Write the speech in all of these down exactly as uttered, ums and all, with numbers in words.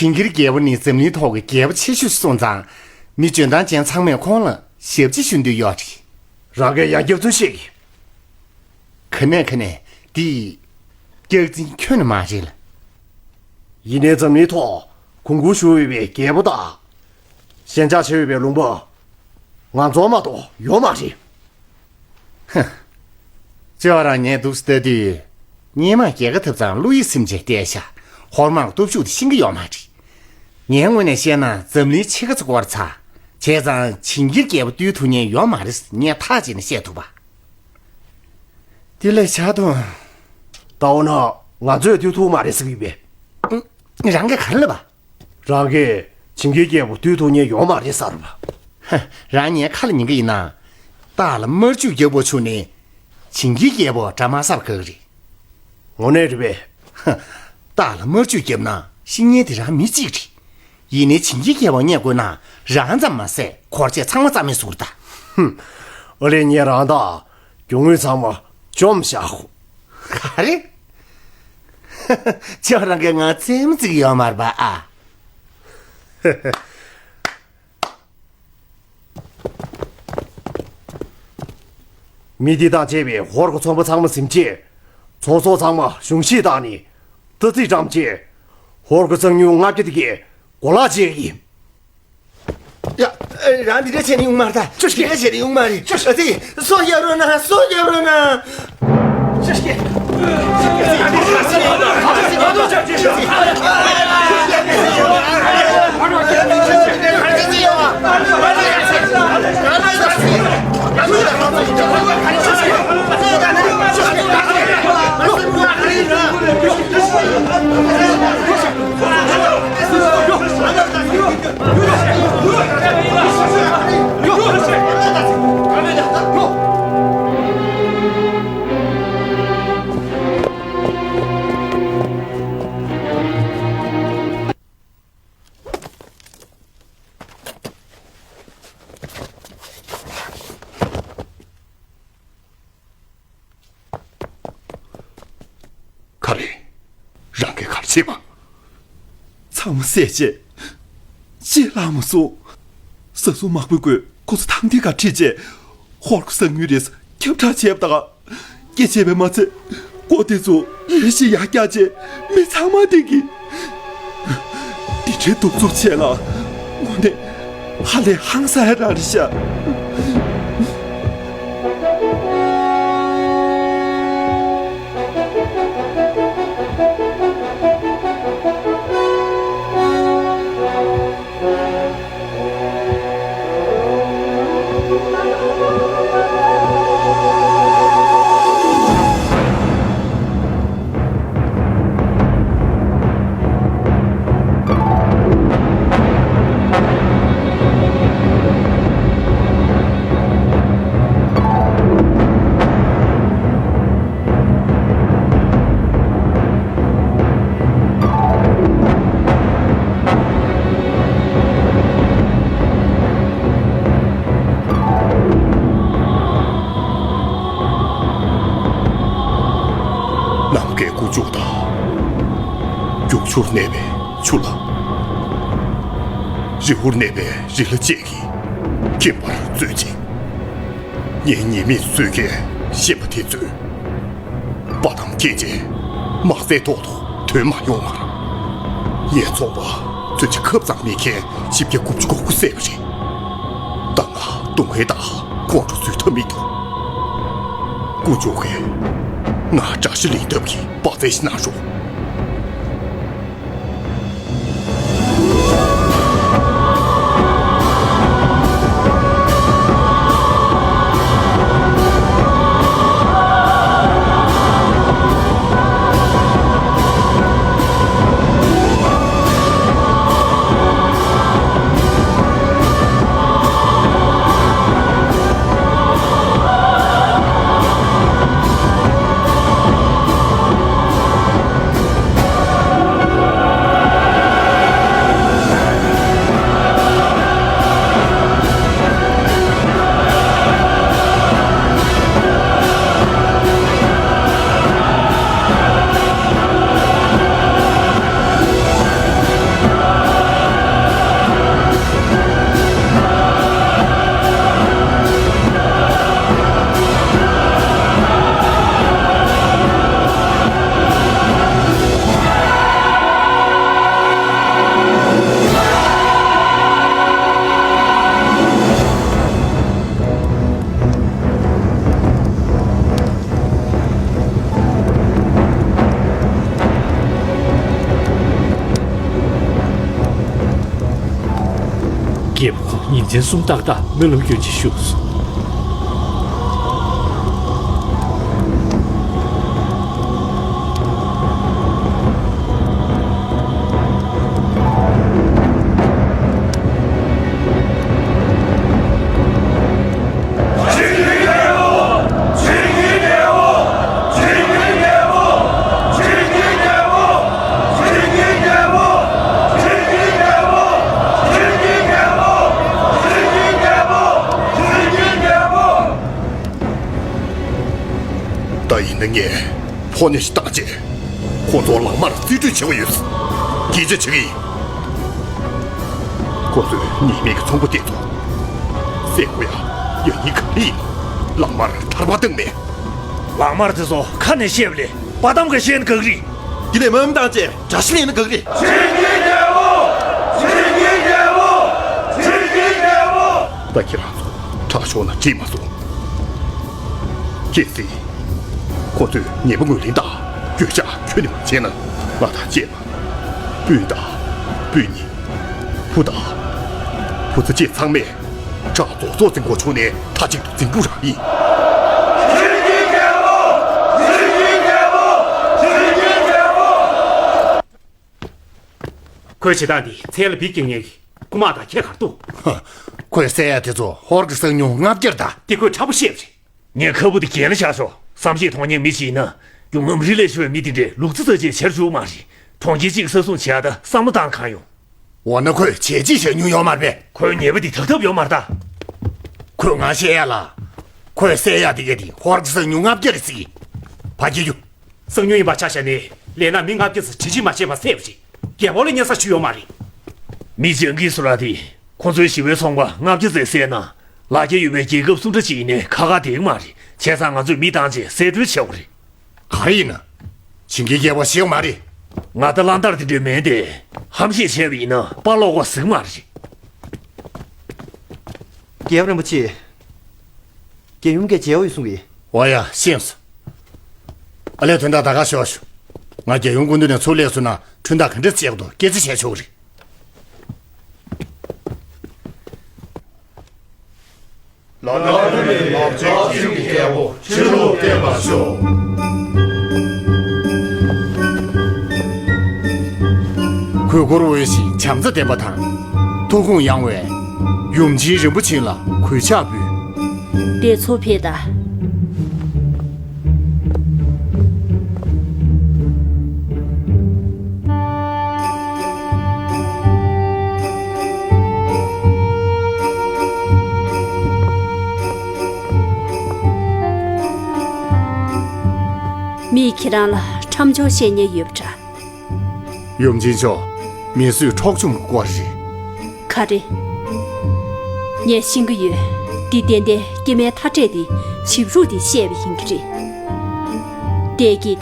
ཇིང་གིར་རྒྱལ་པོ་ནི་འཛམ་གླིང་ཐོག་གི་རྒྱལ་པོ་ཆེ་ཤོས་སུ་སོང་ཙང་། མི་འཇོན་ཐང་ཅན་ཚང་མས་ཁོང་ལ་ཞབས་ཕྱི་ཞུ་འདོད་ཡོད་རེད། རང་གིས་ཡང་བསྐྱར་རྫུན་བཤད་ཀྱི། ག་ནས་ག་ནས་འདི་སྐྱག་རྫུན་ཁྱོན་ནས་མ་རེད་ལ། ཡིན་ནའི་འཛམ་གླིང་ཐོག་གོང་བཀུར་ཞུ་འོས་པའི་རྒྱལ་པོ་དང་། ཞེན་ཆགས་ཆེ་འོས་པའི་ལུང་པ། ང་ཚོ་མ་གཏོགས་ཡོད་མ་རེད། ཧ། ཅོག་རང་ངས་འདུག་ལྟ་དུས། སྔོན་མ་རྒྱལ་ཁ་ཐོབ་ཙང་བློ་ཡིད་ཚིམ་བྱས་བསྡད་ཤག་ཧོར་དམག་སྟོབས་ཤུགས་དེ་ཤེས་ཀྱི་ཡོད་མ་རེད། ངའི་ངོས་ནས་བཤད་ན་འཛམ་གླིང་ཕྱེད་ཀ་ཙམ་འགོར་ཚར། བྱས་ཙང་ཇིང་གིར་རྒྱལ་པོ་བཏུལ་ཐུབ་མཁན་ཡོད་མ་རེད་ངས་ཐག་བཅད་ནས་བཤད་ཐུབ་པ། དེ་ལས་བྱ་དུ། ད་འོ་ན་ང་ཚོས་བཏུལ་ཐུབ་མ་རེད་ཟེར་གི་ཡོད་པས། རང་གིས་ག་རེ་ལབ་པ། རང་གིས་ཇིང་གིར་རྒྱལ་པོ་བཏུལ་ཐུབ་མཁན་ཡོད་མ་རེད་ཟེར་བ། ཧ། རང་ངའི་ཁ་ལ་ཉན་གི་ཡིན་ན། སྟག་ལ་དམར་མཆོད་རྒྱབ་པ་བྱུང་ནས། ཇིང་གིར་རྒྱལ་པོ་དགྲ་དམག་གསར་བཀག་གི་རེད། དངོས་གནས་རེད་པས། ཧ། སྟག་ལ་དམར་མཆོད་བརྒྱབ་ན་བཤེས་གཉེན་དེ་རང་མི་གཅིག་རེད། ཡིན་ནའི་ཇིང་གིར་རྒྱལ་པོ་རྙེད་དགོས་ན་རང་ཙམ་མ་ཟད་འཁོར་བཅས་ཚང་མ་རྩ་མེད་བཟོ་གི་རེད་ད། ཧུམ། ཨ་ལས་ངས་རང་དང་རྒྱུ་དངོས་ཚང་མ་བཅོམ་བཞག་གོ། ག་རེ། ཁྱོད་རང་གིས་ང་རྩེད་མོ་རྩེ་གི་ཡོད་མ་རེད་པ་ཨ། མི་འདི་དང་བཅས་པའི་ཧོར་གྱི་ཚོང་པ་ཚང་མ་ཟིན་རྗེས། ཚོང་ཟོག་ཚང་མ་གཞུང་བཞེས་བཏང་ནས། རྩ་རྩིས་བཀྲམ་རྗེས། ཧོར་གྱི་གསང་ཉུལ་ལྔ་བརྒྱ་དེ་གས་གོ་ལག་བྱེད་ཀྱི་ཡིན། ཡ། རང་འདི་འདྲ་བྱས་ནས་ཡོང་མ་རེད་ད། ཅོ་ཤི། འདི་འདྲ་བྱས་ནས་ཡོང་མ་རེད། ཅོ་ཤི། ཨ་ཙི། སྲོག་སྐྱབས་རོགས་གནང་། སྲོག་སྐྱབས་རོགས་གནང་། ཅོ་ཤི། ག་རེ། རང་གིས་ག་རེ་བྱས་པ། ཚང་མ་བསད་རྗེས། ཅི་ལ་མ་སོང་། ས་སྲུང་དམག་དཔོན་ཀོས་ཁོ་ཚོ་ཐང་དེ་ག་ཁྲིད་རྗེས། ཧོར་གྱི་གསང་ཉུལ་རེས་ཁྱབ་བསྒྲགས་བྱས་པ་དང་། སྐད་ཆ་བས་མ་ཚད། ཀོ་དེ་ཚོ་རེ་ཞིག་ཡར་བཀྱག་རྗེས་མི་ཚང་མ་དེ་གི། འདི་འདྲའི་གདུག་རྩུབ་བྱས་ལ། དངོས་གནས་ཧ་ལས་ཧང་སང་ཡ་རང་རེད་ཤག་ནམ་མཁའི་ཁུ་བྱུག་དང་། རྒྱུག་ཆུར་གནས་པའི་ཆུ་ལྷ། རི་བོར་གནས་པའི་རི་ལྷ་བཅས་ཀྱིས་ཁྱིམ་པར་གཙོས་ཅིང་། ངའི་ཉེས་མེད་སུས་ཀྱང་ཤེས་པ་དེ་ཚོས། དཔའ་གདམས་སྐྱེས་རྗེས་དམག་སའི་ཐོག་ཏུ་ཐོན་མ་ཡོང་བར། ངའི་ཚོང་པ་ཚོས་ཅི་ཁབ་ཙམ་མེད་མཁན་བཞི་བརྒྱ་དགུ་བཅུ་གོ་དགུ་བསད་པ་རེད། ད་ང་སྡུག་བསྔལ་དང་ཁོང་ཁྲོ་བཟོད་ཐབས་མི་འདུག་ཀུ་ཅོ་གིས་ང་དགྲ་ཤ་ལེན་ཐབས་ཀྱི་དཔའ་རྩལ་ཞིག་གནང་རོགས། རྒྱལ་པོ་ཁོང་ཉིན་མཚན་གསུམ་ཏག་ཏག་སྨོན་ལམ་སྐྱོན་ཅིག་ཞུ། ད་ཡིན་ན་ངས་ཕོ་ཉ་ཞིག་བཏང་རྗེས་ཁོ་ཚོ་ལག་དམར་རྩིས་སྤྲོད་བྱེད་དགོས་ཡོད། སྐད་ཆ་བྱེད་ཀྱི་ཡིན། ཁོ་ཚོས་ཉེས་མེད་ཀྱི་ཚོང་པ་དེ་ཚོ་བསད་དགོས་ཡ། ཡ་ཡིན་ག་ལེ་ཡིན། ལག་དམར་ཐར་པ་བཏང་མེད། ལག་དམར་དེ་ཚོ་ཁ་ནས་བཤད་པ་ལས་པ་དམ་ག་བཤད་ན་ག་གི་རེད། དེ་ལས་མུ་མཐུད་བཏང་རྗེས་དགྲ་ཤ་ལེན་ན་ག་གི་རེད། ཕྱི་རྒྱལ་པོ། ཕྱི་རྒྱལ་པོ། ཕྱི་རྒྱལ་པོ། ད་ཁྱེད་རང་ཚོ་དྲག་ཤོས་ན་འགྲིག་མ་སོང་། གལ་སྲིད་ཁོ་ཚོས་ཉེས་པ་ངོས་ལེན་དང་འགྱོད་བཤགས་ཁྱོན་ནས་མ་བྱས་ན་ང་དང་བཅས་པ་སྤུན་དང་སྤུན་ཉེ། བུ་དང་བུ་ཚ་བཅས་ཚང་མས་དྲག་རྫོགས་རྫོགས་འཛིང་དགོས་བྱུང་ནས་མཐའ་གཅིག་ཏུ་འཛིང་རྒྱུ་རང་ཡིན། ཁོའི་བྱེད་སྟངས་འདིས་མཚན་ལ་འབིགས་སྐྱེ་ངེས་ཀྱི། རྐུ་མ་དང་ཁྱད་གར་འདུག་ཁོས་བསད་ཡ་དེ་ཚོ་ཧོར་གྱི་གསང་ཉུལ་ལྔ་བརྒྱ་རེད་ད། དེ་ཁོས་ཁྲ་པོ་བཤད་པ་རེད། ངས་ཁ་བུ་དེ་གྱེན་ལ་བཞག་ཆོག་བསམ་ཤེས་མཐོང་མཁན་མི་ཞིག་ཡིན་ན། རྒྱུ་ངམ་རི་ལས་ཤོར་བའི་མི་དེ་འདྲས་ལུག་རྫི་རྩ་ཅན་བྱེད་བཅུག་མ་རེད། གྲོང་ཁྱེར་གཅིག་ས་སྲུང་བྱེད་ཡ་ད་བསམ་བློ་བཏང་གང་ཡོང་། འོ་ན་ཁོས་བྱས་རྗེས་བཞག་མྱོང་ཡོད་མ་རེད་པས། ཁོའི་ཉེས་པ་དེ་དག་ཐབས་ཡོད་མ་རེད་ད། ཁོས་ང་བཤད་ཡ་ལ། ཁོས་བསད་ཡ་དེ་ག་དེ་ཧོར་གྱི་གསང་ཉུལ་ལྔ་བརྒྱ་རེད་ཟེར་གི། ཕ་སྐྱེ་རྒྱུ། གསང་ཉུལ་ཡིན་པ་ཆ་བཞག་ནས་ལས་ན་མི་ལྔ་བརྒྱ་ཙམ་དྲི་ཞིབ་མ་བྱས་པར་བསད་པ་རེད། རྒྱལ་པོ་ལ་སྙན་སེང་ཞུས་ཡོད་མ་རེད། མི་སྤྱང་ཀིའི་བཟོ་ལ་དེ། ཁོ་ཚོའི་ཞི་བའི་ཚོང་པ་ལྔ་བརྒྱ་ཙམ་བསད་ན། ལ་རྒྱ་ཡོད་པའི་རྒྱལ་ཁབ་སུ་འདྲ་ཅིག་ཡིན་ནའི་ཁ་ཁ་བསྡད་ཀྱི་མ་རེད། བྱས་ཙང་ང་ཚོས་མི་བཏང་རྗེས་གསེད་བཀྲོལ་བྱེད་དགོས་རེད། ག་རེ་ཡིན་ན། བྱིན་གྱིས་རྒྱལ་པོ་ཞེད་མ་རེད། ང་ད་གླང་དར་དེ་འདྲའི་མིན་ཏེ། ཧམ་བཤད་བྱས་པ་ཡིན་ན་དཔའ་ལོག་པ་ཟིག་མ་རེད། རྒྱལ་བ་རིན་པོ་ཆེ། རྒྱལ་ཡུམ་གྱིས་མཇལ་འོས་གསུང་གི། འོ་ཡ་ཤེས་སོང་། ཨ་ལས་དོན་དག་ད་ག་ཞོག་ཞུ། ང་རྒྱལ་ཡུམ་སྐུ་མདུན་ནས་ཚུར་སླེབས་སོང་ན་ཁྲུན་ཐག་ག་འདྲས་བཅད་དགོས་འདུག་སྐད་ཆ་བྱས་ཆོག་གི་རེད། ལ་དྭགས་ཀྱི་ལག་ཆ་ཅན་གྱི་རྒྱལ་པོ་ཁྲི་ལོ་བརྟན་པར་ཤོག་གོས་འཁོར་འོད་ཞིང་བྱམས་བརྩེ་ལྡན་པ་དང་། ཐུགས་དགོངས་ཡངས་པའི་ཡུམ་ཆེན་རིན་པོ་ཆེ་ལ་གུས་ཕྱག་འབུལ། དེ་ཚོ་ཕེ་ད། མིས་ཁྱེད་རང་ལ་ཁྲམ་ཆུང་བཤད་མཁན་ཡོད་པ་འདྲ། ཡུམ་ཆེན་མཆོག་མི་གསོད་འཕྲོག་བཅོམ་གྱི་སྐོར་རེད། ག་རེ། ངས་ཤེས་ཀྱི་ཡོད། འདི་ཏན་ཏན་སྐྱེ་དམན་མཐའ་བྲལ་དེ་བྱིབས་རུས་དེ་བཤད་པ་ཡིན་གྱི་རེད། ལྟས་ཀྱིས་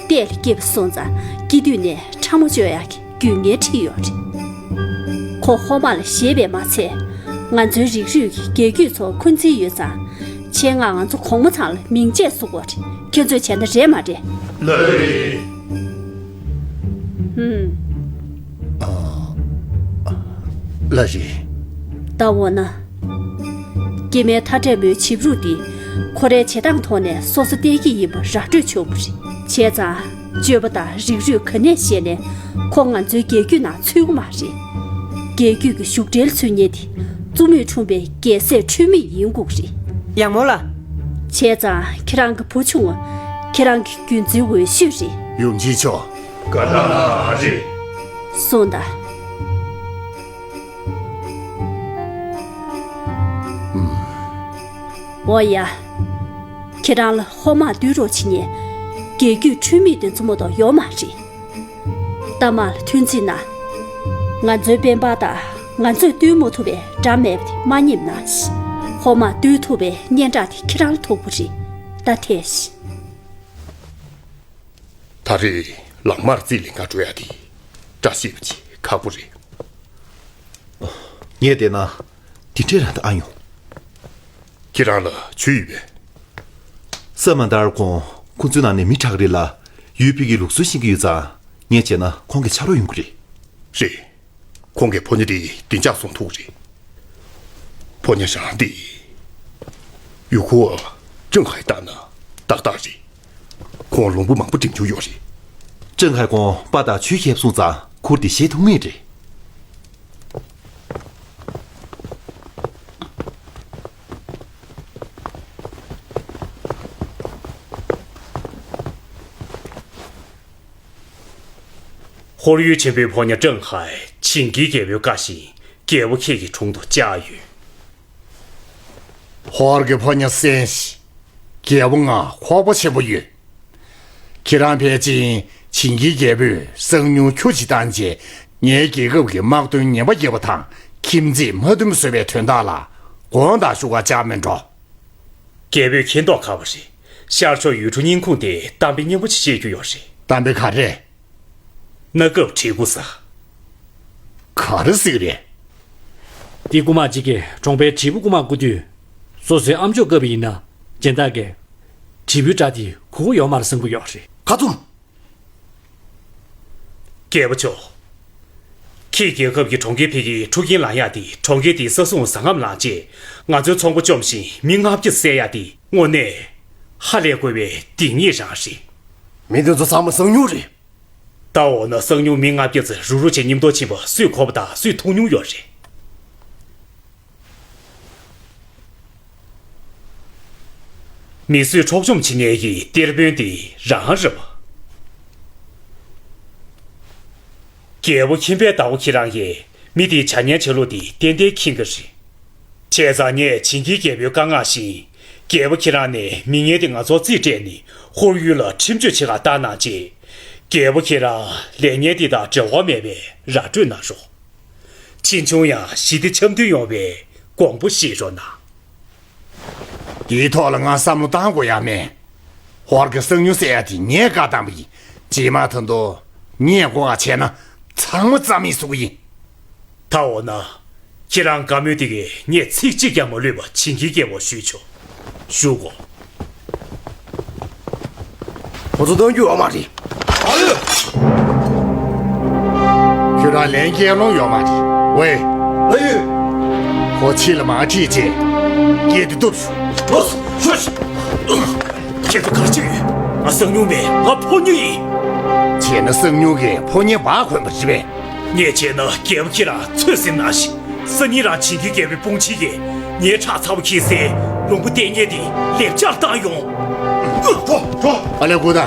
དེ་ལྟས་ལ་སྐྱེས་པ་སོང་ཙང་སྐྱེ་དུས་ནས་ཁྲ་མོ་བཅོ་ཡག་གི་རྒྱུ་ངན་ཁྲིད་ཡོད་རེད། ཁོ་ཧོ་མ་ལ་ཞེད་པས་མ་ཚད། ང་ཚོའི་རིགས་རུས་ཀྱི་རྒྱལ་རྒྱུད་ཚོ་འཁོན་འཛིན་ཡོད་ཙང་། ཁྱེད་ང་ང་ཚོ་གོང་མ་ཚང་ལ་མིང་ཆད་བཟོ་དགོས་རེད། ཁྱེད་ཚོས་བྱས་ན་རེད་མ་རེད། ལགས་རེད། ཧུམ། ལགས་རེད། ད་འོ་ན། སྐྱེ་དམན་མཐའ་བྲལ་མོའི་བྱིབས་རུས་འདི། ཁོ་རའི་བྱེད་སྟངས་ཐོག་ནས་སོ་སོ་བསྟན་གྱི་ཡིན་པ་ར་སྤྲོད་ཆོག་པ་རེད། བྱས་ཙང་། སྤྱོད་པ་དང་རིགས་རུས་ག་ནས་ཤེས་ནས་ཁོ་ང་ཚོའི་རྒྱལ་རྒྱུད་ནང་ཚུད་ཀྱི་མ་རེད། རྒྱལ་རྒྱུད་ཀྱི་བཞུགས་གྲལ་ཚུད་མཁན་དེ་བཙུན་མོས་འཁྲུངས་པའི་རྒྱལ་སྲས་འཁྲུལ་མེད་ཡིན་དགོས་ཀྱི་རེད། ཡག་མོ་ལ། བྱས་ཙང་ཁྱེད་རང་གི་བུ་ཆུང་བ་ཁྱེད་རང་གི་རྒྱུད་འཛིན་འོས་ཤོས་རེད། ཡུམ་ཆེན་མཆོག་བཀའ་དྲིན་རེད། གསུངས་དང་། འོ་ཡ། ཁྱེད་རང་ལ་ཧོ་མ་བསྟུན་རོགས་བྱེད་མཁན་རྒྱལ་རྒྱུད་འཁྲུལ་མེད་དེ་ཚོ་མ་གཏོགས་ཡོད་མ་རེད། ད་མ་ལ་ཐུགས་རྗེ་གནང་། ང་ཚོའི་དཔོན་པོ་དང་ང་ཚོས་བསྟུན་མ་ཐུབ་པའི་དགྲ་མེད་པ་དེ་མ་ཉེས་གནང་ཞིག་ཧོ་མ་བསྟུན་ཐུབ་པའི་སྙན་གྲགས་དེ་ཁྱེད་རང་ལ་ཐུག་པ་རེད། ད་ཐལ་ཞིག་ད་རེས་ལག་དམར་རྩིས་ལེན་ག་འགྲོ་ཡ་དེ་བཀྲ་ཤིས་པ་ཅིག་ཁག་པོ་རེད། ངས་བལྟས་ན་དེ་འདྲས་རང་ད་ཨ་ཡོང་། ཁྱེད་རང་ལ་ཇུས་ཡོད་པས། ས་མ་དར་ཁོང་ཁོ་ཚོའི་ནང་ནས་མི་དྲག་རེད་ལ། ཡུལ་དཔོན་གྱི་ལུགས་སྲོལ་ཤེས་ཀྱི་ཡོད་ཙང་། ངས་བྱས་ན་ཁོང་གི་ཕྱག་རོགས་ཡོང་གི་རེད། རེད། ཁོང་གི་ཕོ་ཉ་དེ་བདེ་འཇགས་སོང་ཐུག་རེད། ཕོ་ཉ་རང་དེ། ཡུ་ཁུ་ཨ། ཀྲང་ཧའེ་ལྟ་ན་ཏག་ཏག་རེད། ཁོང་ལུང་པ་མང་པོ་འགྲིམ་རྒྱུ་ཡོད་རེད། ཀྲང་ཧའེ་ཁོང་པ་དང་ཆུའི་ཁེབས་སོང་ཙང་ཁུར་དེ་བཞེས་ཐུབ་ངེས་རེད། ཧོར་ཡུལ་ཆེན་པོའི་ཕོ་ཉ་ཀྲང་ཧའེ་བྱིན་གྱིས་རྒྱལ་པོའི་བཀའ་བཞིན་རྒྱལ་པོ་ཁྱེད་ཀྱི་དྲུང་དུ་བཅར་ཡོད། ཧོར་གྱི་ཕོ་ཉ་གསན་ཞིག་རྒྱལ་པོ་ང་ཁོག་པ་ཆེན་པོ་ཡོད། ཁྱེད་རང་ཕལ་ཆེར་བྱིན་གྱིས་རྒྱལ་པོས་གསང་ཉུལ་ཁྱུ་གཅིག་བཏང་རྗེས་ངའི་རྒྱལ་ཁབ་ཀྱི་དམག་དོན་ངན་པ་བརྒྱབ་པ་དང་ཁྱིམ་མཚེས་མ་མཐུན་པ་བཟོས་པའི་དོན་དག་ལ་དགོངས་དག་ཞུ་གར་བཅར་མེད་འགྲོ། རྒྱལ་པོས་མཁྱེན་རྟོགས་དཀའ་བ་རེད། ཤར་ཕྱོགས་ཡུལ་གྲུ་རྙིང་ཁུངས་དེ་གཏམ་དཔེ་སྙན་པོ་ཅིག་བཤད་རྒྱུ་ཡོད་རེད། གཏམ་དཔེ་ག་རེ། གནའ་སྐབས་བྲིས་སྐུ་ས། ག་རེ་ཟེར་གི་རེད། འདི་རྐུ་མ་གཅིག་གིས་གྲོང་པའི་དྲིལ་བུ་རྐུ་མ་རྐུ་དུས། སོ་སོའི་ཨམ་ཅོག་བཀབ་པ་ཡིན་ན་སྦྱིན་བདག་གིས་དྲིལ་བུའི་སྒྲ་དེ་གོ་གི་ཡོད་མ་རེད་བསམ་གི་ཡོད་རེད། ཁ་ཚུམ། རྒྱལ་པོ་མཆོག་ཁྱེད་རྒྱལ་ཁབ་ཀྱི་གྲོང་ཁྱེར་འཕེལ་རྒྱས་ཁྲུག་རྐྱེན་ལངས་ཡག་དེ་གྲོང་ཁྱེར་དེའི་ས་སྲུང་ཟ་རྔམ་ལངས་རྗེས་ང་ཚོའི་ཚོང་པ་བཅོམ་ཞིང་མི་ལྔ་བརྒྱ་བསད་ཡག་དེ་དངོས་གནས་ཧ་ལས་དགོས་པའི་སྡིག་ཉེས་རང་རེད། མི་འདི་ཚོ་ཚང་མ་གསང་ཉུལ་རེད། ད་འོ་ན་གསང་ཉུལ་མི་ལྔ་བརྒྱ་ཙམ་རུག་རུག་བྱས་མཉམ་དུ་ཕྱིན་པ་སུས་གོ་བ་དང་སུས་མཐོང་མྱོང་ཡོད་རེད། མི་གསོད་འཕྲོག་བཅོམ་བྱེད་མཁན་གྱི་གཏེར་དཔོན་དེ་རང་རེད་པ། རྒྱལ་པོ་ཁྱིམ་པའི་བདག་པོ་ཁྱེད་རང་གིས་མི་དེའི་བྱ་ངན་བྱ་ལུགས་དེ་ཏན་ཏན་མཁྱེན་གྱི་རེད། བྱས་ཙང་ངས་བྱིན་གྱིས་རྒྱལ་པོའི་བཀའ་མངགས་བཞིན། རྒྱལ་པོ་ཁྱེད་རང་ནས་མི་ངན་དེ་ང་ཚོར་རྩིས་སྤྲད་ནས་ཧོར་ཡུལ་ལ་ཁྲིམས་གཅོད་བྱེད་གར་བཏང་གནང་རྗེས། རྒྱལ་པོ་ཁྱེད་རང་ལས་ངན་དེ་དང་འབྲེལ་བ་མེད་པའི་ར་སྤྲོད་གནང་རོགས། ཕྱིས་འབྱུང་ཡང་ཞི་བདེ་འཆམ་མཐུན་ཡོང་བའི་དགོངས་པ་བཞེས་རོགས་གནང་། དེའི་ཐོག་ལ་ང་བསམ་བློ་བཏང་དགོས་ཡ་མེད། ཧོར་གྱི་གསང་ཉུལ་ཟེར་ཡ་དེ་ངས་བཀའ་བཏང་བ་ཡིན། རྗེས་མ་ད་དུང་ངས་མགོ་ཁ་བྱས་ན་ཚང་མ་རྩ་མེད་བཟོ་གི་ཡིན། ད་འོ་ན། ཁྱེད་རང་བཀའ་མོལ་དེ་གས་ངས་ཚིག་གཅིག་ཀྱང་མ་ལུས་པ་བྱིན་གྱིས་རྒྱལ་པོར་ཞུས་ཆོག་ཞུ་གོ། ཁོ་ཚོ་གཏོང་རྒྱུ་ཡོད་མ་རེད། ཨ་ཡོད། ཁྱོད་རང་ལན་སྐྱེལ་ལོང་ཡོད་མ་རེད། ཝེ། ཨ་ཡོད། ཁོ་ཕྱི་ལ་མ་ཁྲིད་ཅེས། སྐད་དེ་གཏུབ་ཤོག་ལོས། ཤོག་ཁྱེད་ཚོ་ག་རེ་བྱེད་ཡོད། ང་གསང་ཉུལ་མེད། ང་ཕོ་ཉ་ཡིན། བྱས་ན་གསང་ཉུལ་གྱི་ཕོ་ཉ་བག་གོན་པ་རེད་པས། ངས་བྱས་ན་རྒྱལ་པོ་ཁྱེད་རང་ཚོད་སེམས་གནང་ཞིག་སང་ཉིན་རང་བྱིན་གྱིས་རྒྱལ་པོའི་དཔུང་ཆེན་གྱིས་ངའི་ཁྲག་ཚ་པོ་འཁྱེར་སའི་ལུང་པ་གཏན་ཉེ་དེ་ལེབ་ཆགས་བཏང་ཡོང་། འགྲོ། འགྲོ། ཨ་ལེ་ཀུ་ད།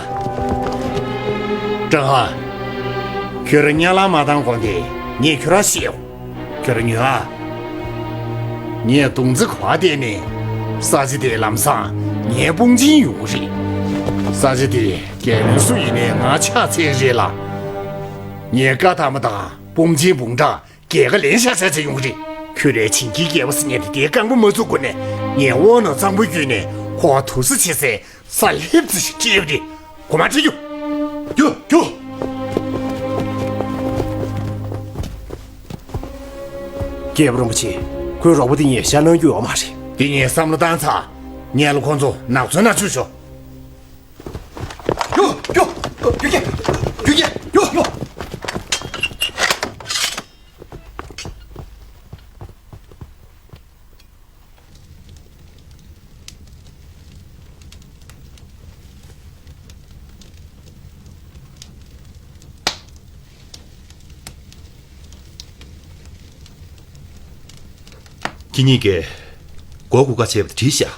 ཀྲང་ཧ། ཁྱོད་རང་གཉའ་ལ་མ་བཏང་གོང་དེ་ངས་ཁྱོད་རང་བཤད་ཡོང་། ཁྱོད་རང་ཉོན་ཨ། ངས་དུང་རྩི་གོ་བ་བལྟས་ནས་ས་ཆ་དེ་ལམ་སང་ངའི་དཔུང་ཆེན་ཡོང་གི་རེད། ས་ཆ་དེ་རྒྱལ་བློན་སུ་ཡིན་ནའི་ང་ཕྱག་འཚལ་རེད་ལ། ངས་བཀའ་བཏང་བ་དང་དཔུང་ཆེན་བུང་དྲག་རྒྱལ་ཁ་ལེན་ཤག་ཤག་བྱས་ཡོང་གི་རེད། ཁྱོད་རའི་བྱིན་གྱིས་རྒྱལ་པོ་ཟེར་མཁན་དེ་དེའི་རྐང་པ་མ་ཚུགས་གོང་ནས་ངས་དབང་ནང་གཙང་པོ་བརྒྱུད་ནས་ཁོ་དུར་ས་བྱེད་སའི་ས་ལྷེབ་ཙི་ཞིག་སྤྲད་ཡོད་རེད། གོ་མ་ཁྲིད་རྒྱུ། རྒྱུ་རྒྱུ། རྒྱལ་པོ་རིན་པོ་ཆེ། ཁོའི་རོགས་པ་དེ་གཉིས་ཤ་གནང་རྒྱུ་ཡོད་མ་རེད། དེ་གཉིས་བསམ་བློ་བཏང་ཚར། ངས་ལ་ཁོང་ཚོ་ནག་ཚོད་ནང་ཚུད་ཤོག་རྒྱུ་རྒྱུ། རྒྱུ་རྒྱུ། རྒྱུ་རྒྱུ། རྒྱུ་རྒྱུ། ཁྱེད་གཉིས་ཀས་མགོ་སྒུར་ཁ་བྱས་པ་དེ་བྲིས་ཤག་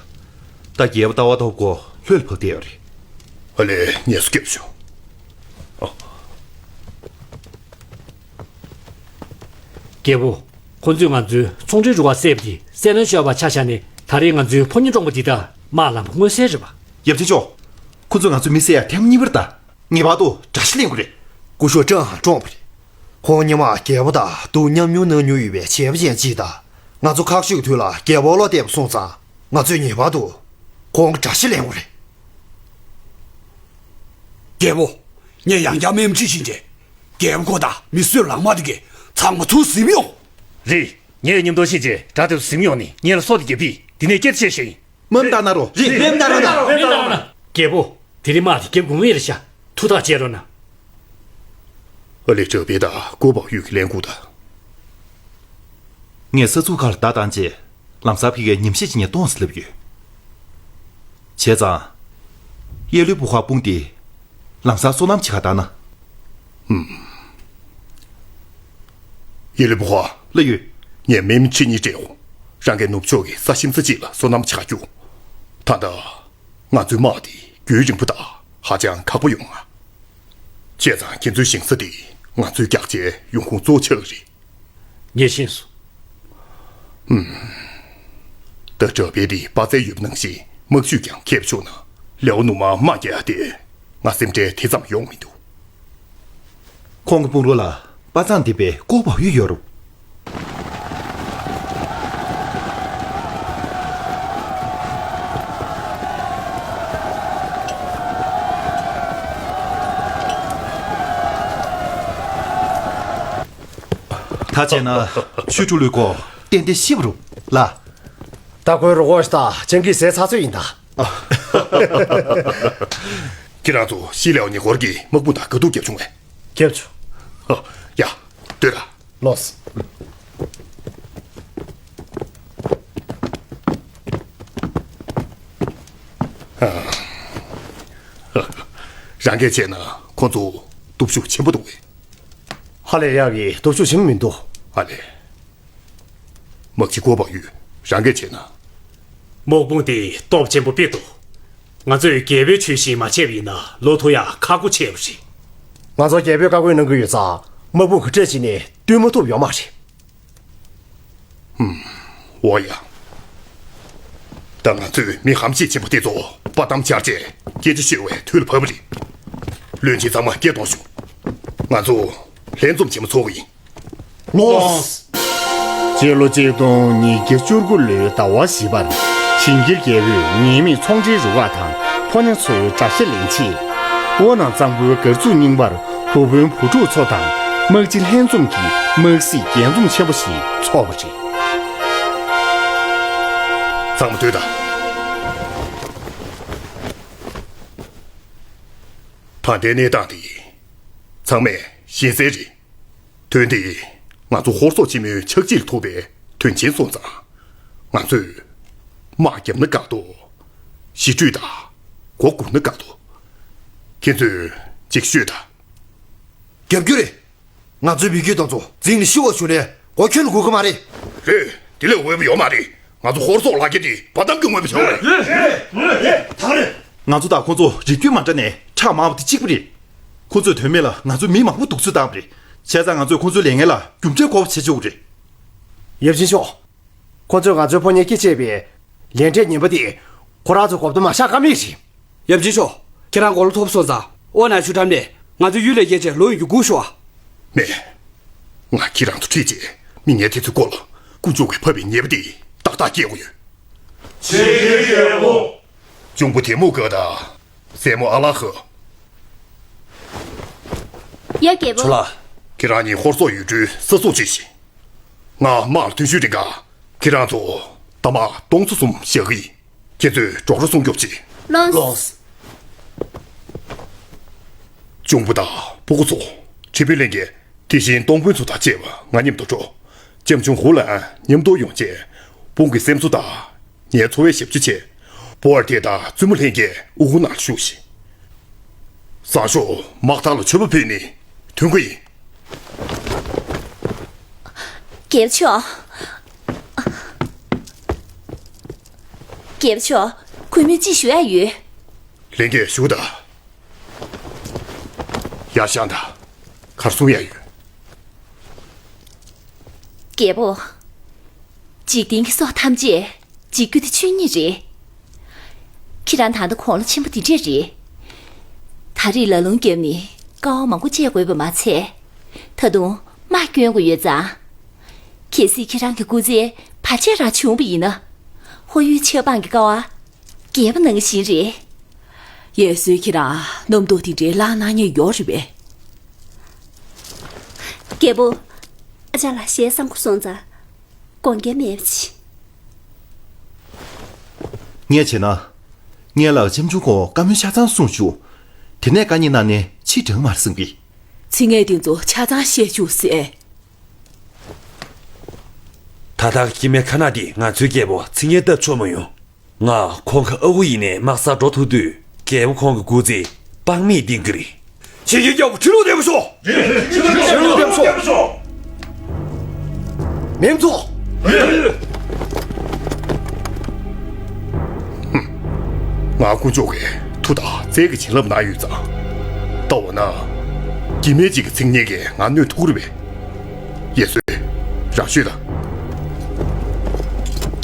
ད་རྒྱལ་པོ་ལྟ་བ་ཐོབ་གོ་ལྷོད་ལ་བབས་བསྡད་ཡོད་རེད། ཨ་ལས་ངལ་གསོ་རྒྱབ་ཤོག་རྒྱལ་པོ། ཁོ་ཚོས་ང་ཚོའི་ཚོང་འབྲེལ་རུ་ཁག་བསད་པ་དེ་གསལ་སྣང་ཤོར་བ་ཆ་བཞག་ནས་ད་རེས་ང་ཚོའི་ཕོ་ཉ་བཀྲོངས་པ་འདི་དག་དམག་ལམ་ཁ་མངོན་གསལ་རེད་པ། ཡབ་ཆེན་མཆོག་ཁོ་ཚོས་ང་ཚོའི་མི་བསད་ཡ་ཐེངས་མ་གཉིས་པ་རེད་ད། ངེས་པར་དུ་དགྲ་ཤ་ལེན་དགོས་རེད། སྐུ་ཞབས་ཀྲང་ཧ་བཀྲོངས་པ་རེད། ཁོང་སྔོན་མ་རྒྱལ་པོ་དང་སྡུག་མཉམ་མྱོང་གནང་མྱོང་ཡོད་པའི་བྱེད་པ་ཅན་གཅིག་དང་། ང་ཚོ་ཁག་ཤོས་ཀྱི་དུས་ལ་རྒྱལ་པོ་བློ་གཏད་པ་སོང་ཙང་། ང་ཚོས་ངེས་པར་དུ་ཁོང་གི་དགྲ་ཤ་ལེན་དགོས་རེད། རྒྱལ་པོ། ངས་ཡང་བསྐྱར་སྨན་ཁྲིད་བཞིན་རེད། རྒྱལ་པོ་ཁོ་དང་མི་གསོད་ལག་དམར་དེ་གས་ཚང་མ་ཚུར་ཟིན་ཡོང་། རེད། ངས་མཉམ་དུ་ཕྱིན་རྗེས་དགྲ་དེ་ཚོ་ཟིན་ཡོང་ནས་ངས་ལ་སོ་དེ་རྒྱབ་ཕིག་དེ་ནས་སྐྱེལ་ཆེད་བཞག་ཡིན། མམ་ལྟ་ན་རོ། རེད། མམ་ལྟ་ན་རོ། མམ་ལྟ་ན་རོ། རྒྱལ་པོ། དེ་རིང་དམག་དེ་རྒྱབ་དགོས་ངེས་རེད་ཤག་ཐུགས་ཐག་བཅད་རོགས་གནང་། ཨ་ལེ་ཀྲོའུ་པེ་དང་ཀོ་པའོ་ཡུས་ཀྱི་ལས་འགུལ་དང་། ངས་ས་ཚུགས་ཁ་ལ་བརྡ་བཏང་རྗེས། ལམ་སང་ཕ་གིར་ཉམས་ཞིབ་བྱེད་མཁན་གཏོང་ཟེར་ལབ་ཡོད། བྱས་ཙང་། གཡས་ལུས་པོ་ཁ་སྤུངས་ཏེ། ལམ་སང་སོ་ནམ་བྱེད་ག་བཏང་ན། ཧུམ། གཡས་ལུས་པོ་ཁ། ལགས་ཡོད། ངས་མི་མི་ཁྲི་གཉིས་སྤྲད་འོང་། རང་གིས་ནུབ་ཕྱོགས་ཀྱི་ས་ཞིམ་ས་གཅིག་ལ་སོ་ནམ་བྱེད་ག་རྒྱུགས། ད་ལྟ། ང་ཚོའི་དམག་དེ་རྒྱུན་རིང་པོ་དང་ཧ་ཅང་ཁག་པོ་ཡོང་ང་། བྱས་ཙང་ཁྱེད་ཚོའི་ཞིང་ས་དེ་ང་ཚོའི་རྒྱགས་ཆའི་ཡོང་ཁུངས་གཙོ་བོ་ཆགས་ཀྱི་རེད། ངས་ཤེས་སོང་། ཧུམ། ད་དྲག་པའི་དེ་དཔའ་རྩལ་ཡོད་པ་ནང་བཞིན་དམག་ཇུས་ཀྱང་མཁས་པ་བྱུང་ན་ལེའོ་ནུ་མ་དམག་རྒྱག་ཡ་དེ་ང་སེམས་ཁྲལ་དེ་ཙམ་ཡོང་མི་འདུག་ཁོང་གི་དཔུང་རོགས་ལ་དཔའ་མཛངས་ལྡན་པའི་ཀོ་བའོ་ཡུས་ཡོད་རུང་། ད་བྱས་ན་ཆོས་དྲུག་ལུས་ཀོ་ཏན་ཏན་ཤི་བ་རུ་ལ། ད་ཁོའི་རུ་ཁོག་ཤི་ད་ཅང་གིས་ཟས་ཚར་ཚོད་ཡིན་ད། ཁྱེད་རང་ཚོ་ཤི་ལེའོ་ཉེ་འཁོར་གྱི་དམག་དཔུང་དང་དགའ་སྡུག་རྒྱབ་བྱུང་ངས། རྒྱབ་བྱུང་། ཡ། སྡོད་ལ། ལོས། རང་གིས་བྱས་ན་ཁོ་ཚོ་སྟོབས་ཤུགས་ཆེན་པོ་འདུག་གས། ཧ་ལས་ཡག་གི་སྟོབས་ཤུགས་ཆེན་པོ་མི་འདུག་ཧ་ལས། དམག་སྤྱི་ཀོ་བའོ་ཡུས། རང་གིས་བྱས་ན། དམག་དཔུང་དེ་སྟོབས་ཆེན་པོ་དཔེ་འདུག་ང་ཚོས་རྒྱལ་པོའི་ཆོས་བཞིན་མ་བྱས་པ་ཡིན་ན་ལོ་ཐོ་ཡག་ཁག་པོ་ཆེ་བ་རེད། ང་ཚོ་རྒྱལ་པོའི་བཀའ་བཀོད་གནང་གི་ཡོད་ཙང་དམག་དཔུང་གི་གྲས་ཅིག་ནས་བཏུལ་མ་ཐུབ་ཡོད་མ་རེད། ཧུམ། འོ་ཡ། ད་ང་ཚོས་མི་ཧམ་བཤད་ཆེན་པོ་དེ་ཚོ་དཔའ་གཏམ་འཆར་བྱས་སྐད་ཆ་ཤོད་པའི་དུས་ལ་བབ་པ་རེད། བློན་ཆེན་ཚང་མ་སྐད་གཏོང་ཤོག་ང་ཚོ་ལྷན་འཛོམས་ཆེན་མོ་ཚོགས་ཀྱི་ཡིན། ལོས། སྤྱི་ལོ་ཆིག་སྟོང་ཉིས་བརྒྱ་བཅུ་དགུ་ལོའི་ཟླ་བ་བཞི་པར་ཞིང་སྐྱིད་རྒྱལ་པོས་ཉེས་མེད་ཚོང་འབྲེལ་རུ་ཁག་དང་ཕོ་ཉ་ཚོའི་དགྲ་ཤ་ལེན་ཆེད། དབུ་ནག་གཙང་པོའི་སྒར་ཚུགས་རྙིང་པར་བུ་དཔོན་བུ་ཕྲུག་ཚོ་དང་དམག་སྤྱི་ལྷན་འཛོམས་ཀྱི་དམག་སྲིད་རྒྱས་འཛོམས་ཆེན་པོ་ཞིག་ཚོགས་པ་རེད། ཚང་མ་སྡོད་དང་། ད་ལྟའི་གནས་སྟངས་དེ་ཚང་མས་ཤེས་གསལ་རེད། དོན་དེ་ང་ཚོ་ཧོར་སོག་ཆེན་མོའི་ཆག་འཇིག་ལ་ཐུག་པའི་དོན་ཆེན་སོང་ཙང་། ང་ཚོས་དམག་བརྒྱབ་ན་དགའ་འདུག་ཞི་གྲོས་དང་མགོ་སྒུར་ན་དགའ་འདུག་ཁྱེད་ཚོས་ཅིག་ཤོད་དང་། རྒྱབ་སྐྱོར་རེད། ང་ཚོའི་མི་རྒྱུད་དེ་ཚོ་འཛིང་ནས་ཤི་བ་བྱུང་ནས་མགོ་འཁྱོལ་དགོས་ཀྱི་མ་རེད། རེད། དེ་ལས་འོས་པ་ཡོད་མ་རེད། ང་ཚོ་ཧོར་སོག་ལ་རྒྱ་དེ་བ་དམ་གྱི་ངོས་པ་བྱ་བ་རེད། རེད་རེད་རེད་རེད་ད་རེད། ང་ཚོ་དང་ཁོ་ཚོ་རིགས་རྒྱུད་མ་འདྲ་ནས་ཁྲག་མང་བ་དེ་གཅིག་པ་རེད། ཁོ་ཚོས་དོན་མེད་ལ་ང་ཚོའི་མི་མང་པོ་སྡུག་རྩུབ་བཏང་བ་རེད། བྱས་ཙང་ང་ཚོས་ཁོ་ཚོའི་ལས་ངན་ལ་རྒྱུ་འབྲས་དགོས་པ་བྱེད་ཆོག་གི་རེད། ཡབ་ཆེན་མཆོག་ཁོ་ཚོས་ང་ཚོའི་ཕོ་ཉ་སྐྱེ་བྱས་པའི་ལས་འབྲས་ངན་པ་དེ་ཁོ་རང་ཚོའི་གོ་བརྡ་མ་བཞག་ཀ་མེད་རེད། ཡབ་ཆེན་མཆོག་ཁྱེད་རང་མགོ་ལོག་ཐོབ་སོང་ཙང་ཨོ་ན་ཆུ་འགྲམ་ནས་ང་ཚོའི་གཡུལ་ལས་སྐྱེལ་ཆེད་ལོག་ཡོང་རྒྱུ་སྒུག་ཤོག་ཨ། མེད། ང་ཁྱེད་རང་ཚོ་ཁྲིད་རྗེས་མི་ངན་དེ་ཚོའི་མགོ་ལ་དཀོན་མཆོག་གིས་ཕབ་པའི་ཉེས་པ་དེ་ཏག་ཏག་སྐྱེལ་དགོས་ཡོད། ཆེ་རྒྱལ་པོ། འབྱུང་པོ་དེ་མུ་ཀ་དང་སྲས་མོ་ཨ་ལ་ཧ། ཡ་རྒྱལ་པོ། ཇོ་ལགས། ཁྱེད་རང་གཉིས་ཧོར་སོག་ཡུལ་གྲུའི་ས་སྲུང་བྱོས་ཤིག་ང་དམག་ལ་ཐོན་ཤུལ་རིང་ག་ཁྱེད་རང་ཚོ་རྟ་དམག་སྟོང་ཚོ་གསུམ་བཞག་གི་ཡིན། ཁྱེད་ཚོས་འགྲོ་གྲོན་སྲུང་སྐྱོབ་བྱེད། ལོས། ལོས། འབྱུང་པོ་དང་སྤུ་གུ་ཚོ། ཁྲི་དཔོན་ལྷན་རྒྱས་དེ་བཞིན་སྟོང་དཔོན་ཚོ་དང་བཅས་པ་ང་མཉམ་དུ་འགྲོ། ལྕམ་ཆུང་ཧུ་ལན་མཉམ་དུ་ཡོང་རྗེས་དཔུང་གི་སེམས་གསོ་དང་། ངའི་འཚོ་བའི་ཞབས་ཕྱི་བྱས། བོ་ཨར་ཐེ་དང་བཙུན་མོ་ལྷན་རྒྱས་དབུ་གུར་ནང་ལ་བཞུགས་ཤིག་བཟང་ཤོས་དམག་ཐང་ལ་མཆོད་པ་ཕུལ་ནས་ཐོན་གྱི་ཡིན། རྒྱལ་པོ་མཆོག་རྒྱལ་པོ་མཆོག་གུས་མོས་ཅི་ཞུ་ཡ་ཡོད། ལྷན་རྒྱས་བཞུགས་དང་། ཡར་བཞེངས་དང་། ག་རེ་གསུང་ཡ་ཡོད། རྒྱལ་པོ། འཇིག་རྟེན་གྱི་སྲོག་ཐམས་ཅད་འཇིག་རྒྱུ་དེ་ཆོས་ཉིད་རེད། ཁྱེད་རང་ད་ལྟ་དགུང་ལོ་ཆེན་པོ་འདི་འདྲས་རེད། ད་རེས་ལ་ལུང་བརྒྱབ་ནས་དཀའ་བ་མང་པོ་སྤྱད་དགོས་པ་མ་ཚད། ད་དུང་དམག་སྐྱོན་དགོས་ཡོད་ཙང་། གལ་སྲིད་ཁྱེད་རང་གི་སྐུ་ཚེ་བར་ཆད་རང་བྱུང་བ་ཡིན་ན། ཧོར་ཡུལ་ཆབ་འབངས་ཀྱི་དཀའ་བ་རྒྱས་པ་ནང་བཞིན་རེད། ཡ་སོས་ཁྱེད་རང་རྣམ་རྟོག་དེ་འདྲའི་ལངས་གནང་མཁན་ཡོད་རེད་པས། རྒྱལ་པོ། ཨ་ཅག་ལགས་ཞལ་བསང་ཁུག་སོང་ཙང་། དགོངས་འགལ་མེད་པ་བྱེད། ངས་བྱས་ན། ངས་ལགས་ལྕམ་ཆུང་ཁོང་བཀའ་མོལ་ཆ་ཚང་གསུངས་བཞུགས། དེ་ནས་བཀའ་ཉན་གནང་ནས་ཕྱིར་འབྲང་མར་སོང་གི། ཚིག་ངན་དེ་ཚོ་ཆ་ཚང་བཤད་བཅུག་ཟེར། ད་ ད་ལྟ་སྐྱེ་དམན་ཁ་ན་དེ་ང་ཚོའི་རྒྱལ་པོ་ཚིག་ངན་བཏབ་ཆོག་མི་ཡོང་། ང་ཁོང་གི་ཨ་ཁུ་ཡིན་ནའི་དམག་སར་འགྲོ་ཐུབ་དུས་རྒྱལ་པོ་ཁོང་གི་སྐུ་ཚེ་དཔག་མེད་བརྟན་གི་རེད། ཆེ་ཆེ་རྒྱལ་པོ་ཁྲི་ལོ་འདེབས་ཤོག་ཁྲི་ལོ་འདེབས་ཤོག་མེ་མཚོ། ང་དཀོན་མཆོག་གི་མཐུ་དང་རྩལ་གྱི་བྱིན་རླབས་ན་ཡོད་ཙང་། ད་འོ་ན། སྐྱེ་དམན་ཅིག་གི་ཚིག་ངན་གྱིས་ང་གནོད་ཐུབ་ཀྱི་རེད་པས། ཡེ་སུ། རང་ཤོད་དང་།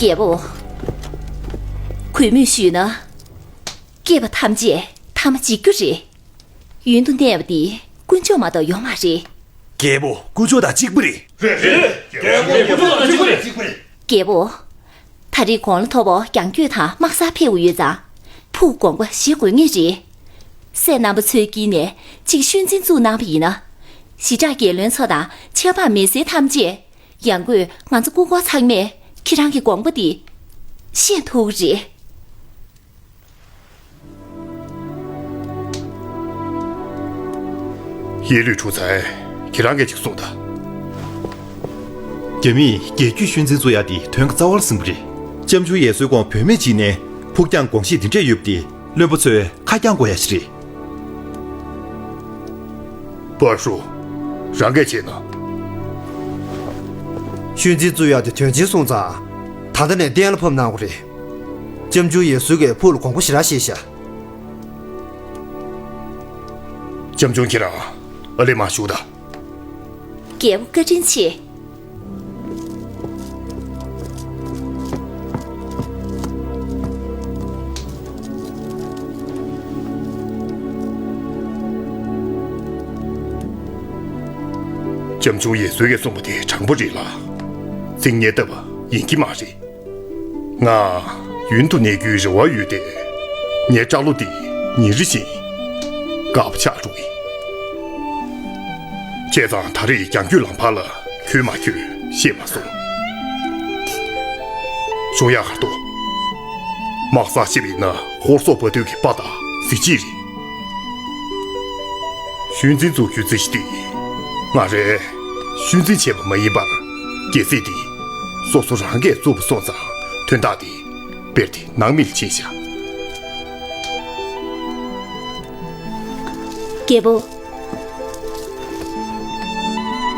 རྒྱལ་པོ། གུས་མོས་ཞུས་ན། སྐྱེས་པ་ཐམས་ཅད་ཐ་མ་འཇིག་རྒྱུ་རེད། ཡུན་དུ་གནས་པ་འདི་དཀོན་མཆོག་མ་གཏོགས་ཡོད་མ་རེད། རྒྱལ་པོ་དཀོན་མཆོག་དང་གཅིག་པ་རེད། རེད་རེད། རྒྱལ་པོ་དཀོན་མཆོག་དང་གཅིག་པ་རེད། རྒྱལ་པོ། ད་རེས་དགུང་ལོ་མཐོ་པོ་རྒྱང་སྐྱོད་དང་དམག་སར་ཕེབས་ཡོད་ཙང་། ཕུགས་དགོངས་པ་བཞེས་དགོས་ངེས་རེད། སྲས་རྣམ་པ་ཚོའི་དཀྱིལ་ནས་གཅིག་ཤུལ་འཛིན་བཙུགས་གནང་བ་ཡིན་ན། ཞི་དྲག་རྒྱལ་བློན་ཚོ་དང་ཆབ་འབངས་མི་སེར་ཐམས་ཅད་ཡང་སྒོས་ང་ཚོ་སྐུ་འཁོར་ཚང་མས་ཁྱེད་རང་གི་དགོངས་པ་འདི་ཤེས་ཐུབ་ཀྱི་རེད། ཡེ་ལུས་ཁྲུ་ཚའེ། ཁྱེད་རང་གིས་ཅིག་གསུངས་དང་། རྒྱ་མིས་རྒྱལ་རྒྱུད་ཤུལ་འཛིན་བཙུགས་ཡ་དེ་དོན་གྱི་རྩ་བ་ལ་ཟིན་པ་རེད། ལྕམ་ཆུང་ཡེ་སུའི་དགོངས་བུད་མེད་ཅིག་ནས་ཕུགས་རྒྱང་དགོངས་བཞེས་འདི་འདྲས་ཡོད་པ་དེ་བློན་པོ་ཚོས་ཁ་རྐྱང་དགོས་ཡ་ཞིག་རེད། པར་ཧྲུ། རང་གིས་བྱས་ན། ཤུལ་འཛིན་བཙུགས་ཡ་དེ་དོན་ཆེན་སོང་ཙང་། ད་ལྟ་ནས་གཏན་ལ་ཕབ་གནང་དགོས་རེད། ལྕམ་ཆུང་ཡེ་སུ་གིས་ཕུགས་ལ་དགོངས་པ་ཞེ་དྲག་བཞེས་ཤག་ལྕམ་ཆུང་ཁྱེད་རང་ཨ་ལེ་མར་བཞུགས་དང་། རྒྱལ་པོ་བཀའ་དྲིན་ཆེ། ལྕམ་ཆུང་ཡེ་སུ་གིས་གསུངས་པ་དེ་དྲང་པོ་རེད་ལ། ཚིག་ངན་བཏབ་པ་ཡིན་གྱི་མ་རེད། ང་ཡུན་དུ་གནས་རྒྱུའི་རེ་བ་ཡོད་དེ། ངའི་སྐྲ་ལོ་འདི་ཉིན་རེ་བཞིན་དཀར་པོ་ཆགས་འགྲོ་གི། བྱས་ཙང་ད་རེས་རྒྱང་སྐྱོད་ལམ་བར་ལ་འཁྱོལ་མ་འཁྱོལ་ཤེས་མ་སོང་། བྱུང་ཡག་གར་འདུག་དམག་སར་ཕྱིན་པ་ཡིན་ན་ཧོར་སོག་པ་དུས་ཀྱི་དཔའ་དང་གཟི་བརྗིད་རེད། ཤུལ་འཛིན་བཙུགས་རྒྱུའི་རྩིས་གཞི་འདི་ང་རས་ཤུལ་འཛིན་བྱས་པ་མ་ཡིན་པར། རྒྱལ་སྲིད་འདི་སོ་སོ་རང་གིས་བཙུགས་པ་སོང་ཙང་དོན་དག་འདི་དཔེར་དེ་ནང་མི་ལ་ཕྱིན་བཞག་རྒྱལ་པོ།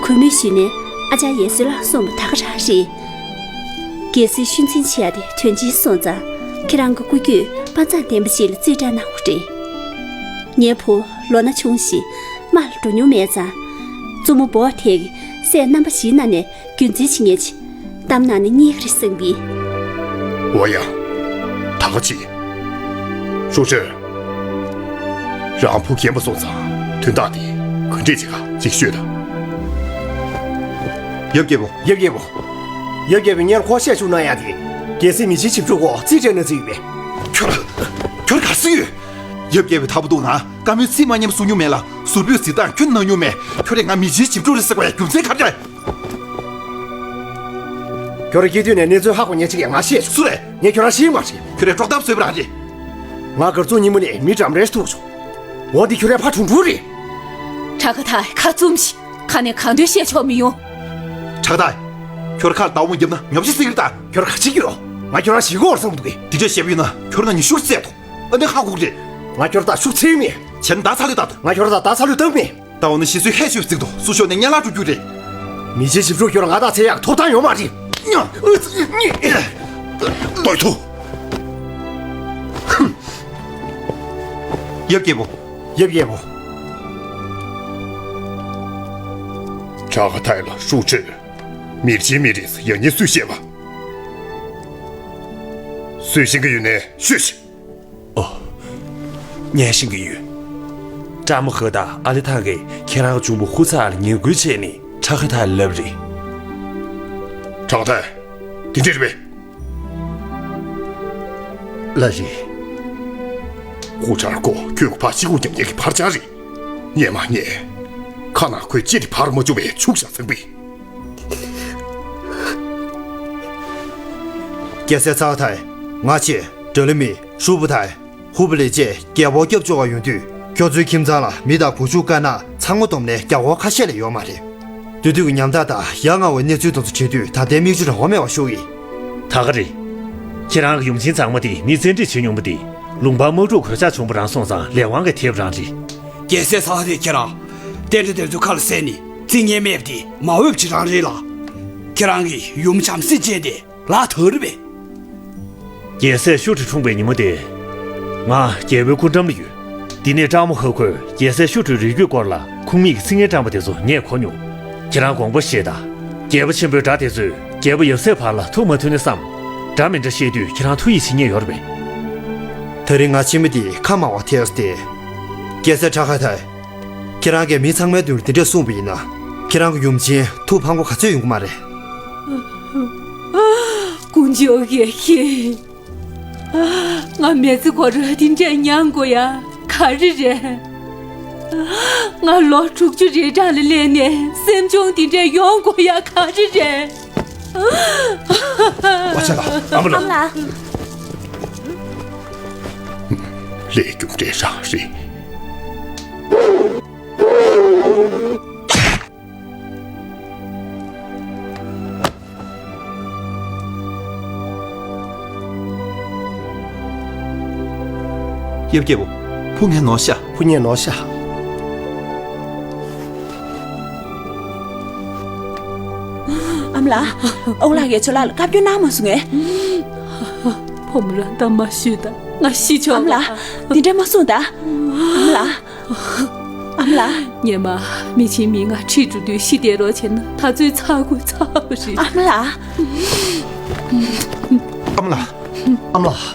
གུས་མོས་ཞུས་ནས་ཨ་ཅག་ཡེ་སུ་ལགས་གསུངས་པ་ད་ག་རང་རེད། རྒྱལ་སྲིད་ཤུལ་འཛིན་བྱེད་ཡ་དེ་དོན་ཆེན་སོང་ཙང་། ཁྱེད་རང་གི་སྐུ་རྒྱུད་དཔའ་མཛངས་ལྡན་པ་ཞིག་ལ་རྩིས་སྤྲད་གནང་དགོས་རེད། ངའི་བུ་ལོ་ན་ཆུང་ཞིང་དམག་ལ་འགྲོ་མྱོང་མེད་ཙང་། བཙུན་མོ་བོ་ཐེ་གི་སྲས་རྣམ་པ་བཞིའི་ནང་ནས་རྒྱུན་འཛིན་བྱེད་མཁན་ཅིག་གདམ་གནང་ནས་རྙེད་ཀྱི་རེད་བསམ་གི། འོ་ཡ། ད་ག་ཅི། ཧྲུའུ་ཧྲི། རང་བུ་རྒན་པ་སོང་ཙང་དོན་དག་དེ་ག་འདྲས་བྱེད་ག་ཅིག་ཤོད་དང་། ཡབ་རྒྱལ་པོ། ཡབ་རྒྱལ་པོ། ཡབ་རྒྱལ་པོས་སྔོན་ཁོ་བཤད་བཅུག་གནང་ཡག་དེ། རྒྱལ་སྲིད་མི་ཆེན་བཞི་བཅུ་སྐོར་རྩིས་སྤྲད་གནང་རྩིས་ཡོད་པས། ཁྱོད། ཁྱོད་ག་རེ་ཟེར་ཡོད། ཡབ་རྒྱལ་པོས་ད་བར་དུ་ང་བཀའ་མོལ་ཚིག་མ་ཉན་པ་གསུང་མྱོང་མེད་ལ། ཟུར་ཕུད་གཟིགས་སྟངས་ཁྱོན་གནང་མྱོང་མེད། ཁྱོད་རང་ང་མི་ཆེན་བཞི་བཅུ་རེད་ཟེར་བའི་རྒྱུ་མཚན་ག་རེ་རེད། ཁྱོད་རང་སྐྱེས་དུས་ནས་གནས་ཚུལ་ཧ་གོ་མཁན་ཅིག་ཡིན་ང་ཤེས་བྱུང་། སུ་རེད། ངས་ཁྱོད་རང་ཤེས་མ་རེད། ཁྱོད་རང་དཀྲོག་གཏམ་བཟོས་པ་རང་རེད། ང་སྒར་རྫོང་ཉིན་མོ་ནས་མི་འགྲམ་རེ་ཐུག་བྱུང་། འོ་འདི་ཁྱོད་རའི་ཕ་དྲུང་དྲུང་རེད། ཁྲ་ཁ་ཐ་ཁ་བཙུམ་ཞིག་ཁ་ནས་གང་འདོད་བཤད་ཆོག་མི་ཡོང་། ཁྲ་ཁ་ཐ། ཁྱོད་ཁ་ལ་ཏའོ་མོ་བརྒྱབ་ན་ཉོབ་ཞིག་སྲིད་ཀྱི་རེད་ད། ཁྱོད་ཁ་ཅིག་ཡོད། ང་ཁྱོད་རང་ཞིག་གོ་བར་བསམ་འདུག་གི། དེ་འདྲ་བཤད་པ་ཡིན་ན་ཁྱོད་ང་ཉི་ཤུར་བསད་དོ། ཨ་ནི་ཧ་གོ་གི་རེད། ང་ཁྱོད་ད་ཤུགས་ཚེགས་མེད། བྱས་ན་ད་ཚ་ལུས་ད་དོ། ང་ཁྱོད་ད་ད་ཚ་ལུས་བཏང་མེད། ད་འོ་ན་ཤི་སོའི་ཧད་ཤོད་ཟིག་དོ། སུ་ཤོར་ནས་ངན་ལ་འགྲོ་རྒྱུ་རེད། མི་ཆེན་ཞིབ་འཇུག་ཁྱོད་ང་དང་ཚེ་ཡག་ཐོབ་ཐང་ཡོད་མ་རེད། ཉ། ལྟོས་ཐུ། ཡབ་རྒྱལ་པོ། ཡབ་རྒྱལ་པོ། ཁྲ་ཁ་ཐའི་ལ་ཧྲུའུ་ཁྲི། མིར་ཆེན་མི་རིགས་ཡང་སྙིང་སུས་བཤད་པ། སུས་ཤེས་ཀྱི་ཡོད་ནས་ཤོད་ཤིག་ཨོ། ངས་ཤེས་ཀྱི་ཡོད། ཀྲ་མོ་ཧི་དང་ཨ་ལི་ཐང་གིས་ཁྱེད་རང་གི་གཅུང་པོ་ཧུ་ཚ་ལ་ངན་སྐུལ་བྱས་ནས་ཁྲ་ཁ་ཐའི་ལབ་རེད། ཁྲ་ཁ་ཐའི། དེ་འདྲས་རེད་པས། ལགས་རེད། ཧུ་ཁྲར་ཀོ་ཁྱོད་ཀྱི་ཕ་ཤི་ཁུག་རྒྱབ་ཉེ་གི་ཕར་བཅར་རེད། ཉན་མ་ཉན། ཁ་ནང་ཁོའི་ལྕེ་དེ་ཕར་མ་བཅུག་པའི་ཕྱུག་བཞག་ཚང་པས། རྒྱལ་སྲས་ཚ་ཁ་ཐའི། ང་ཆེ་འགྲོ་ལི་མི་ཧྲུ་པུ་ཐའི། ཧུ་པུ་ལེ་བཅས་རྒྱལ་པོ་སྐྱབས་བཅོལ་བ་ཡོང་དུས། ཁྱོད་ཚོའི་ཁྱིམ་ཚང་ལ་མི་དང་སྒོ་ཕྱུགས་དཀར་ནག་ཚང་མ་བསྡོམས་ནས་རྒྱ་སྒོར་ཁ་ཤས་ལས་ཡོད་མ་རེད། དེ་དུས་ཀྱི་ཉམ་ཐག་དང་ཡ་ང་བའི་གནས་ཚུལ་དེ་ཚོ་བྱེད་དུས་ད་ལྟའི་མིག་ཆུ་རང་དབང་མེད་པ་ཤོར་གི། ད་ག་རེད། ཁྱེད་རང་གི་ཡུམ་ཆེན་ཚང་མ་དེ་མི་བཙན་ཁྲིད་བྱེད་མྱོང་པ་དེ་ལུང་པ་དམག་འཁྲུག་གོད་ཆག་བྱུང་པ་རང་སོང་ཙང་ལས་དབང་གི་ཐེབས་རང་རེད། རྒྱལ་སྲས་ཚ་བ་དེ་ཁྱེད་རང་རྟེན་འབྲེལ་དེ་ཚོ་ཁ་ལ་ཟས་ནས་རྩིས་ངན་མེད་པ་དེ་མ་འོས་པ་ཅིག་རང་རེད་ལ། ཁྱེད་རང་གི་ཡུམ་བྱམས་སེམས་ཅན་དེ་ལག་ཐག་རེད་པས། རྒྱལ་སྲས་ཤུ་ཀྲི་འཁྲུངས་པའི་ཉིན་མོ་དེ། ང་རྒྱལ་པོའི་སྐུ་འགྲམ་ལ་ཡོད། འདི་ནས་སྤྲང་མོ་ཧ་ཁོས་རྒྱལ་སྲས་ཤུ་ཀྲིའི་རིགས་རྒྱུད་སྐོར་ལ་ཁུངས་མེད་ཀྱི་ཚིག་ངན་བཀྲམ་པ་དེ་ཚོ་ངས་གོ་མྱོང་། ཁྱེད་རང་དགོངས་པ་བཞེས་དང་། རྒྱལ་པོ་ཆེན་པོའི་དགྲ་དེ་ཚོས་རྒྱལ་པོ་ཡབ་སྲས་བར་ལ་ཐུག་མ་ཐུབ་ནས་སམ། འདྲ་མི་འདྲ་བཤད་དུས་ཁྱེད་རང་ཐུགས་ཡིད་ཆེས་མཁན་ཡོད་རེད་པས། ད་རིང་ང་ཕྱི་མི་དེ་ཁ་མང་བ་ཐལ་ཏེ། རྒྱལ་སྲས་ཁྲ་ཁ་ཐལ། ཁྱེད་རང་གིས་མི་ཚང་མའི་མདུན་དུ་དེ་འདྲས་གསུངས་པ་ཡིན་ན། ཁྱེད་རང་གི་ཡུམ་ཆེན་ཐུགས་ཕམ་པ་ག་ཚོད་ཡོང་གི་མ་རེད། དཀོན་མཆོག་གིས་ཤེས། ང་མི་ཚེ་ཁོ་རང་འདི་འདྲས་མྱངས་དགོས་ཡ་ག་རེ་རེད། ང་ལོ་དྲུག་ཅུ་རེ་གྲངས་ལ་སླེབས་ནས་སེམས་ཆུང་འདི་འདྲས་ཡོང་དགོས་ཡ་ག་རེ་རེད། ཨ་ཅག་ལགས། ཨ་མ་ལགས། ཨ་མ་ལགས། ལས་རྒྱུ་འབྲས་རང་རེད། ཡབ་རྒྱལ་པོ། ཕུ་ངས་ནོར་ཤ། ཕུ་ངས་ནོར་ཤ། ཨ་མ་ལགས། ཨོ་ལགས་ཀྱིས་ཇོ་ལགས་ལ་བཀའ་བཀྱོན་གནང་མ་སོང་ངས། ཕོ་མོ་ལ་གཏམ་མ་ཤོད་ད། ང་ཤི་ཆོག་ཨ་མ་ལགས། འདི་འདྲ་མ་གསུངས་ད། ཨ་མ་ལགས། ཨ་མ་ལགས། སྔོན་མ་མི་ཆེན་མི་ང་ཁྲིད་འགྲོ་དུས་ཤི་བསྡད་རོགས་བྱས་ན་ད་ཚོད་ཚར་དགོས་ཚར་བ་རེད། ཨ་མ་ལགས། ཨ་མ་ལགས། ཨ་མ་ལགས།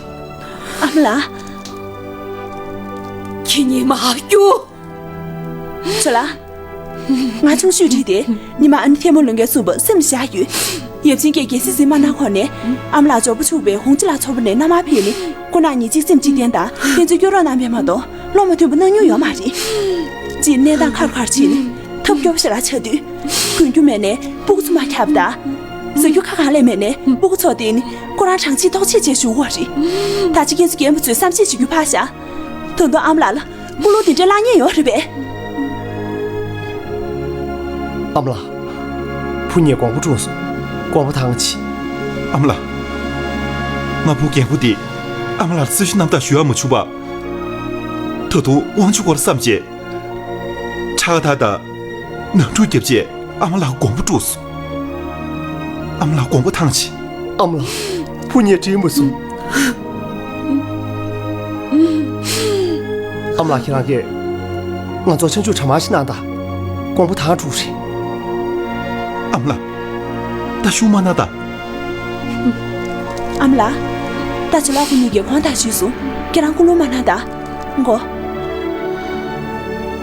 ཨ་མ་ལགས། ཁྱེད་གཉིས་མ་སྐྱོ། ཇོ་ལགས། ང་ཆུང་ཤོས་འདྲིས་ཏེ། ཉི་མ་ཨ་ནེ་ཐལ་མོ་ལོན་གའི་གསུངས་པ་སེམས་བཞག་ཡོད། ཡབ་ཆེན་གྱིས་རྒྱལ་སྲིད་འཛིན་མ་གནང་གོང་ནས། ཨ་མ་ལགས་ཇོ་བོ་ཕྱུག་པའི་ཧོང་ཅི་ལགས་ཚོ་པོ་ནས་མནའ་མར་ཕེབས་ནས། སྐུ་ན་ཉིན་གཅིག་སེམས་གཅིག་བསྟེན་དང་བསྟན་བཅོས་སྐྱོན་རོགས་གནང་བས་མ་གཏོགས་བློ་མ་མཐུན་པ་གནང་མྱོང་ཡོད་མ་རེད། སྤྱིར་གནས་སྟངས་ཁ་རུ་ཁ་རུ་ཕྱིན་ནས་ཐབས་སྐྱོ་པོ་ཞིག་ལ་ཆགས་དུས། གོན་རྒྱུ་མེད་ནས་སྤུ་གུ་ཚང་མ་ཁྱབ་དང་། ཟ་རྒྱུ་ཁ་གང་ལས་མེད་ནས་སྤུ་གུ་ཚོ་དེ་ནི་ཁོ་རང་གྲངས་ཆེ་ཐོག་ཆེ་བྱས་བཞུགས་པ་རེད། ད་ཅི་ཁྱེད་ཚོ་རྒན་པོ་ཚོས་བསམ་ཤེས་བྱེད་རྒྱུ་ཕར་བཞག་ད་དུང་ཨ་མ་ལགས་ལ། སྤུ་ལོ་དེ་འདྲ་བརླག་ཉེན་ཡོད་རེད་པས། ཨ་མ་ལགས། བུ་ངས་དགོངས་པ་བཀྲོངས་སོང་། དགོངས་པ་ཐང་ཆད། ཨ་མ་ལགས། ང་བུ་རྒན་པོ་དེ་ཨ་མ་ལགས་ལ་སྲི་ཞུ་རྣམ་དག་ཞུ་ཡ་མ་བྱུང་བ། ད་དུང་དབང་ཆ་སྐོར་བསམ་བྱས། ཁྲག་ཐག་དང་། ནང་འཁྲུག་བརྒྱབ་བྱས་ཨ་མ་ལགས་དགོངས་པ་བཀྲོངས་སོང་། ཨ་མ་ལགས་དགོངས་པ་ཐང་ཆད། ཨ་མ་ལགས། བུ་ངས་དྲན་མ་སོང་། ཨ་མ་ལགས་ཁྱེད་རང་གིས་ང་ཚོ་ཆང་ཆུང་གྲ་མ་ཞིག་གནང་དང་། དགོངས་པ་དང་དྲུག་རེད། ཨ་མ་ལགས། ད་ཤུགས་མ་གནང་དང་། ཨ་མ་ལགས། ད་ཇོ་ལགས་ཁོ་གཉིས་ཀྱིས་དགོངས་དག་ཞུས་སོང་། ཁྱེད་རང་སྐུ་རླུང་མ་གནང་དང་། མགོ།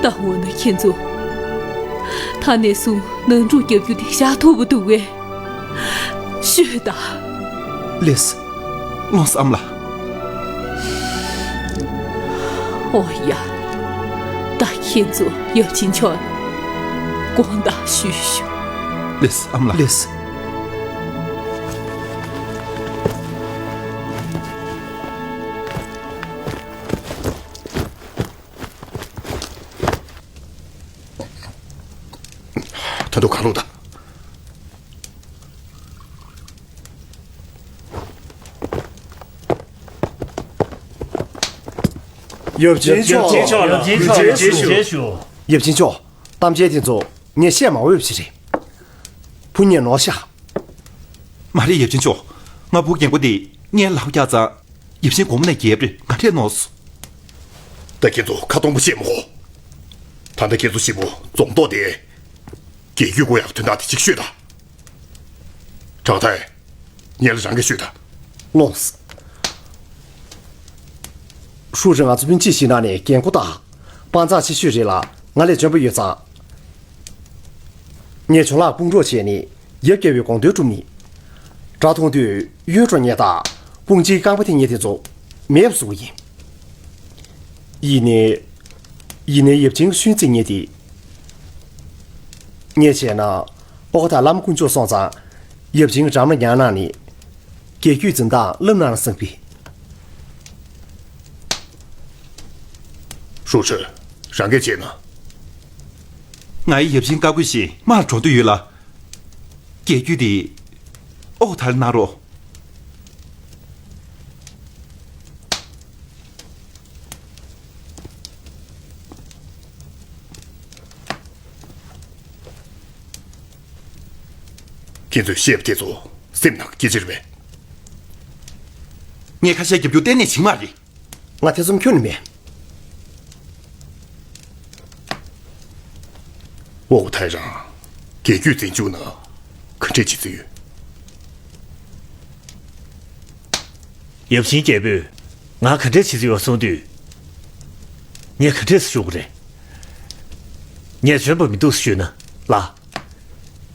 ད་འོ་ན་ཁྱེད་ཚོ། ད་ནས་བཟུང་ནང་འཁྲུག་རྒྱབ་རྒྱུ་དེ་བཞག་ཐུབ་པ་འདུག་གས། ཤོད་དང་། ལེགས། ལོངས་ཨ་མ་ལགས། ཨོ་ཡ། ད་ཁྱེད་ཚོ་ཡབ་ཆེན་མཆོག་དགོངས་དག་ཞུས་ཤོག་ལེགས་ཨ་མ་ལགས། ལེགས། ད་དུང་ག་ལོག་ད། ཡབ་ཆེན་མཆོག་ཡབ་ཆེན་མཆོག་ལ་གུས་བརྩི་ཞུ། ཡབ་ཆེན་མཆོག་གཏམ་འཆལ་དེ་ཚོ་ངས་བཤད་མ་འོས་པ་ཞིག་རེད། བུ་ངས་ནོར་ཤག་མ་རེད་ཡབ་ཆེན་མཆོག་ང་བུ་རྒན་པོ་དེ་ངས་ལག་པ་བཀྱག་ཙང་། ཡབ་ཆེན་དགོངས་པ་ན་རྒྱལ་པོས་ང་ཁྲིད་ནོར་སོང་། ད་ཁྱེད་ཚོ་ཁ་སྟོང་པོ་བཤད་མི་དགོས། ད་ལྟ་ཁྱེད་ཚོ་ཞིབ་མོ་འཛོམས་ཐོག་དེ། རྒྱལ་རྒྱུད་སྐོར་ཡག་དོན་དག་དེ་གཅིག་ཤོད་དང་། ཁྲང་ཐའི། ངས་ལ་རང་གིས་ཤོད་དང་། ལོངས། ཧྲུའུ་ཅི་ང་ཚོ་སྤུན་མཆེད་ཞིག་ནང་ནས་རྒན་འཁོགས་དང་། དཔའ་མཛངས་ཆེ་ཤོས་རེད་ལ་ང་ལས་འཇོན་པོ་ཡོད་ཙང་། ངས་ཇོ་ལགས་དཔུང་གྲོགས་བྱས་ནས་ཡབ་རྒྱལ་པོའི་དགོངས་དོན་བསྒྲུབས་ནས། དགྲ་མཐོང་དུས་གཡོལ་འགྲོ་མཁན་དང་དཔུང་སྒྲིག་རྐང་པ་འཐེན་མཁན་དེ་ཚོ་མེད་པ་བཟོ་གི་ཡིན། ཡིན་ནའི། ཡིན་ནའི་ཡབ་ཆེན་ཤུན་རྩིས་ངེས་ཏེ། ངས་བྱས་ན་ཨོ་ཁ་ཐག་བླ་མ་དཀོན་མཆོག་སོང་ཙང་ཡབ་ཆེན་འགྲམ་ལ་ཉར་གནང་ནས། རྒྱལ་རྒྱུད་འཛིན་སྟངས་བསླབ་གནང་ན་བསམ་པས། ཧྲུའུ་ཅི། རང་གིས་བྱས་ན། ང་ཡི་ཡབ་ཆེན་བཀའ་བཀོད་བཞིན་མར་འགྲོ་འདོད་ཡོད་ལ། རྒྱལ་རྒྱུད་དེ་ཨོ་ཐར་གནང་རོགས། ཁྱེད་ཚོས་བཤད་པ་དེ་ཚོ་སེམས་ནང་སྐྱེ་ཕྱིར་བས། ངས་ཁ་ཤས་རྒྱབ་སྐྱོར་གཏན་ནས་བྱེད་མ་རེད། ང་ཐེ་ཚོམ་ཁྱོན་ནས་མེད། ཨོ་ཐའི་རང་རྒྱལ་རྒྱུད་འཛིན་བཅུག་ན་ག་འདྲས་བྱེད་རྩིས་ཡོད། ཡབ་ཆེན་རྒྱལ་པོས་ང་ག་འདྲས་བྱེད་རྩིས་ཡོད་གསུངས་དུས། ངས་ག་འདྲས་སེ་ཞུ་དགོས་རེད། ངས་འཇོན་པ་མི་འདུག་ཟེར་ཞུས་ན་ལ།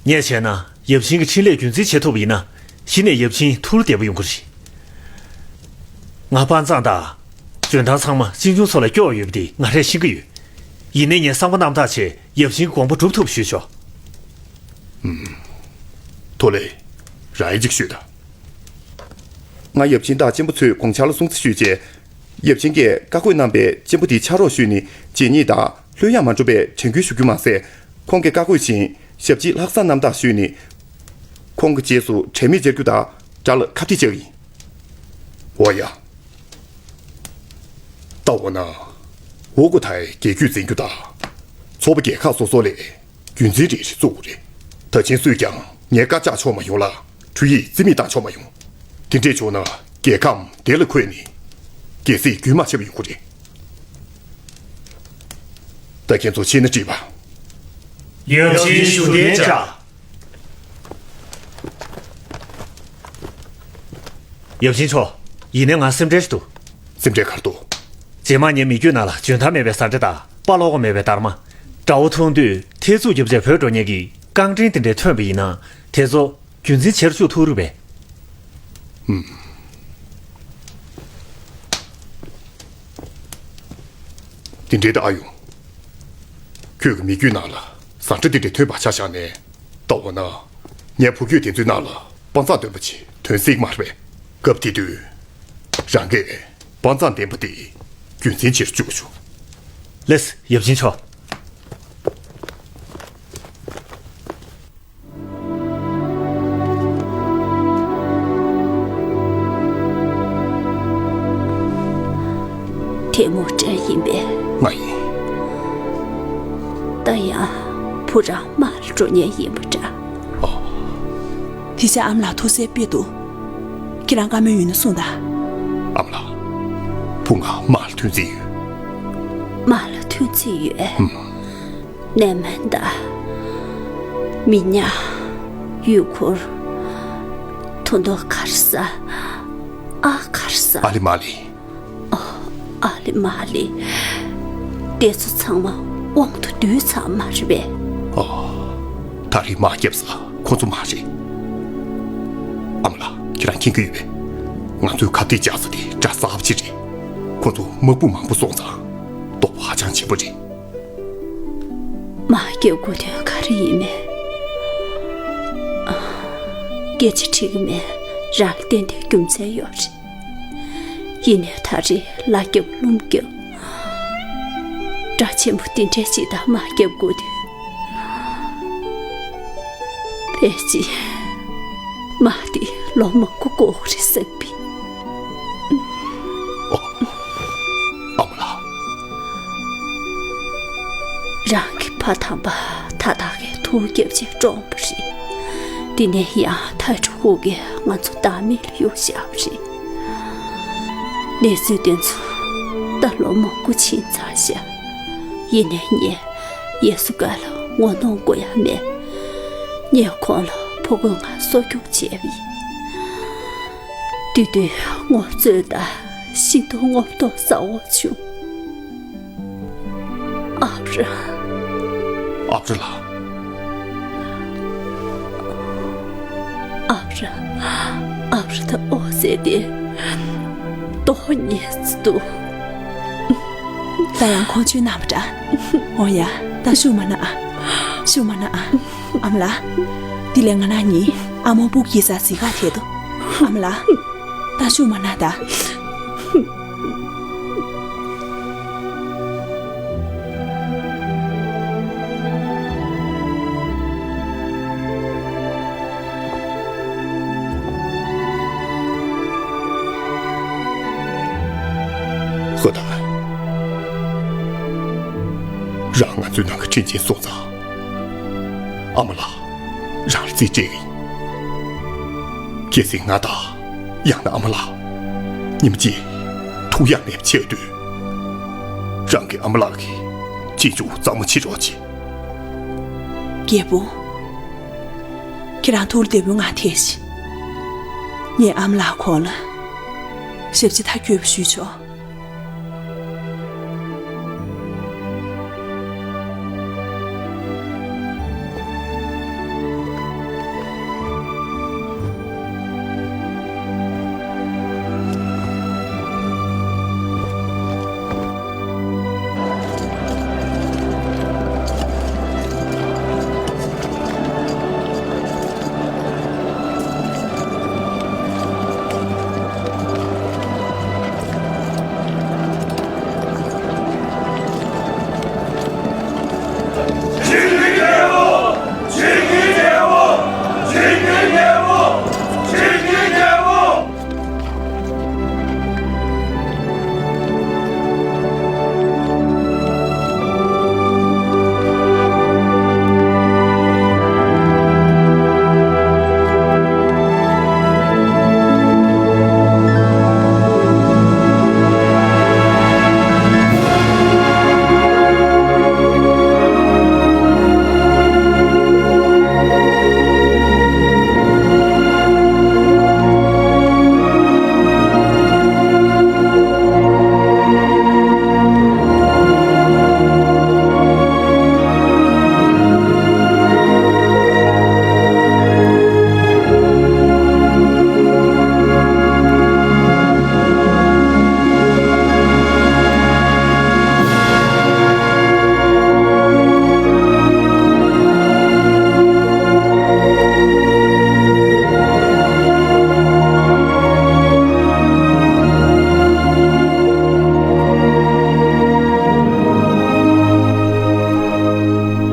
ངས་བྱས་ན་ཡབ་ཆེན་གྱི་འཕྲིན་ལས་རྒྱུན་འཛིན་བྱེད་ཐུབ་པ་ཡིན་ན་གཞི་ནས་ཡབ་ཆེན་ཐུགས་བདེ་པོ་ཡོང་གི་རེད། ང་དཔའ་མཛངས་དང་། འཇོན་ཐང་ཚང་མ་གཅེན་གཅུང་ཚོ་ལ་སྐྱོ་བ་ཡོད་པ་དེ་ང་རས་ཤེས་ཀྱི་ཡོད། ཡིན་ནའི་ངས་བསམ་པ་རྣམ་དག་བྱས་ཡབ་ཆེན་གྱི་དགོངས་པ་སྒྲུབ་ཐུབ་ཞུས་ཆོག་ཐོ་ལེ། རང་ཡིན་གཅིག་ཤོད་དང་། ང་ཡབ་ཆེན་དང་གཅེན་པོ་ཚོས་དགོངས་འཆར་ལ་སྲུང་བརྩི་ཞུས་རྗེས། ཡབ་ཆེན་གྱིས་བཀའ་བཀོད་གནང་པའི་གཅེན་པོ་དེ་ཕྱག་རོགས་ཞུས་ནས་རྗེས་སྙེག་དང་ལྷོད་ཡངས་མ་འགྲོ་བའི་དྲན་སྐུལ་ཞུ་རྒྱུ་མ་ཟད། ཁོང་གི་བཀའ་བཀོད་བཞིན་ཞབས་ཕྱི་ལྷག་བསམ་རྣམ་དག་ཞུས་ནས། ཁོང་གི་རྗེས་སུ་དྲན་མེད་མཇལ་རྒྱུ་དང་དགྲ་ལ་ཁ་གཏད་བཅག་གི་ཡིན། འོ་ཡ། ད་འོ་ན། ཨོ་ཐའི་རྒྱལ་རྒྱུད་འཛིན་རྒྱུ་དང་། ཚོགས་པ་རྒྱལ་ཁག་སོ་སོ་ལས་རྒྱུད་འཛིན་རེ་རེ་བཙུགས་དགོས་རེད། ད་ཕྱིན་སུས་ཀྱང་ངའི་བཀའ་བཅག་ཆོག་མ་ཡོང་ལ། འཕྲུལ་ཡིག་རྩིས་མེད་བཏང་ཆོག་མ་ཡོང་། དེ་འདྲས་བྱུང་ན་རྒྱལ་ཁམས་བདེ་ལ་འཁོད་ནས། རྒྱལ་སྲིད་རྒྱུན་མ་ཆད་པ་ཡོང་གི་རེད། ད་ཁྱེད་ཚོ་ཕྱིན་ན་འགྲིག་པ། ཡབ་ཆེན་བཞུགས་གདན་འཇགས། ཡབ་ཆེན་མཆོག་ཡིན་ནའི་ང་སེམས་ཁྲལ་ཞིག་འདུག་སེམས་ཁྲལ་ག་རེ་འདུག་རྗེས་མ་ངའི་མི་རྒྱུད་ནང་ལ་འཇོན་ཐང་མེད་པའི་བཟའ་ཁྲ་དང་དཔའ་ལོག་པ་མེད་པའི་སྡར་མ། དགྲ་བོ་མཐོང་དུས་ཐེ་ཚུགས་རྒྱབ་བྱས་བྲོས་འགྲོ་མཁན་གྱི་རྐང་འདྲེན་དེ་འདྲས་ཐོན་པ་ཡིན་ན་དེ་ཚོ་རྒྱུན་འཛིན་བྱེད་རུ་བཅུག་ཐུབ་རེད་པས། ཧུམ། དེ་འདྲའི་ད་ཨ་ཡོང་། ཁྱོད་ཀྱི་མི་རྒྱུད་ནང་ལ་བཟའ་ཁྲ་དེ་འདྲའི་ཐོན་པ་ཆ་བཞག་ནས། ད་འོ་ན། ངའི་བུ་རྒྱུད་དེ་ཚོའི་ནང་ལ་དཔའ་མཛངས་ལྡན་པ་ཅིག་ཐོན་སྲིད་མ་རེད་པས། སྐབས་དེ་དུས། རང་གིས་དཔའ་མཛངས་ལྡན་པ་དེ་རྒྱུན་འཛིན་བྱེད་རུ་བཅུག་ཆོག་ལགས་སོ་ཡབ་ཆེན་མཆོག་ཐལ་མོ་སྒྲ་ཡིན་པས། ང་ཡིན། ད་ཡང་བུ་རང་མར་འགྲོ་ཉེན་ཡིན་པ་འདྲ། ཨོ། དེ་ཕྱིར་ཨ་མ་ལགས་ཐུགས་སེམས་དཔེ་འདུག་ཁྱེད་རང་བཀའ་མོལ་ཡོད་ན་གསུངས་དང་། ཨ་མ་ལགས། བུ་ང་མར་ཐོན་རྩིས་ཡོད། མར་ལ་ཐོན་རྩིས་ཡོད། ཨུམ། གནས་མལ་དང་། མི་ཉག་ཡུལ་འཁོར། ཐོ་འདོ་གར་ས། ཨ་གར་ས། ཨ་ལི་མ་ལི། ཨོ། ཨ་ལི་མ་ལི། དེ་ཚོ་ཚང་མ་དབང་དུ་བསྡུས་ཚར་མ་རེད་པས། ཨོ། ད་རེས་དམག་རྒྱབ་ས་ཁོ་ཚོ་མ་རེད། ཨ་མ་ལགས་ཁྱེད་རང་མཁྱེན་གྱི་ཡོད་པས། ང་ཚོའི་ཁ་གཏད་བཅག་ས་དེ་དགྲ་གསར་པ་ཅིག་རེད། ཁོ་ཚོ་དམག་དཔུང་མང་པོ་སོང་ཙང་། དོགས་པ་ཧ་ཅང་ཆེན་པོ་རེད། དམག་རྒྱབ་དགོས་དོན་ག་རེ་ཡིན་མིན། སྐད་ཆ་དྲི་གི་མེད། རང་ལ་ཏན་ཏན་རྒྱུ་མཚན་ཡོད་རེད། ཡིན་ནའི་ད་རེས་ལ་རྒྱབ་ལུང་རྒྱབ། དགྲ་ཆེན་པོ་དེ་འདྲའི་ཅིག་དང་དམག་རྒྱབ་དགོས་དུས། ཕལ་ཆེར་དམག་དེ་ལོ་མང་པོ་འགོར་གི་རེད་བསམ་པས། ཨོ། ཨ་མ་ལགས། རང་གི་ཕ་དམ་པ་ཐ་དག་གིས་ཐུགས་རྒྱབ་ཆེ་བཀྲོངས་པ་རེད། དེ་ནས་ཡང་ཐར་གྲུ་ཧུ་གིས་ང་ཚོ་བདག་མེད་ལ་གཡུགས་བཞག་པ་རེད། གནས་ཚུལ་དེ་ཚོ་ད་ལོ་མང་པོ་ཕྱིན་ཚར་ཤག་ཡིན་ནའི་ངས་ཡེ་སུ་ཀ་ལ་ངོ་གནོང་དགོས་ཡ་མེད། ངས་ཁོང་ལ་ཕྲུ་གུའི་ངང་གསོ་སྐྱོང་བྱས་པ་ཡིན། དེ་དུས་ངོ་ཚ་དང་ཤིན་ཏུ་ངོ་མདོག་ཟ་འོ་བྱུང་། ཨ་ར། ཨ་ར་ལགས། ཨ་ར། ཨ་ར་དང་ཨོ་ཟེར་ཏེ་ཏོག་ཉེས་སུ་འདུག་ད་ཡང་ཁོང་ཆུ་ནམ་འདྲ། ཨོ་ཡ། ད་ཤུགས་མ་ན་ཨ། ཤུགས་མ་ན་ཨ། ཨ་མ་ལགས། དེ་ལས་ང་རང་གཉིས་ཨ་མ་སྤུ་གུ་སྐྱེ་ས་གཟིགས་ག་ཐད་དོ། ཨ་མ་ལགས། ད་ཤུགས་མ་ན་ད། ཁོ་ད། རང་ང་ཚོའི་ནང་གི་དྲིན་ཆེན་སོང་ཙང་། ཨ་མ་ལགས་རང་ལ་རྩིས་སྤྲད་གི་ཡིན། གལ་སྲིད་ང་དང་ཡང་ན་ཨ་མ་ལགས་ཉིན་གཅིག་ཐུག་ཡ་མེད་པ་བྱས་དུས། རང་གི་ཨ་མ་ལགས་ཀྱིས་ཅི་བྱུང་གཙང་མ་བྱེད་རོགས་བྱེད། རྒྱལ་པོ། ཁྱེད་རང་ཐུགས་ལ་བདེ་པོའི་ངང་ཐེག་ཤིག་ངས་ཨ་མ་ལགས་ཁོང་ལ་ཞབས་ཕྱི་མཐའ་འཁྱོལ་བ་ཞུས་ཆོག་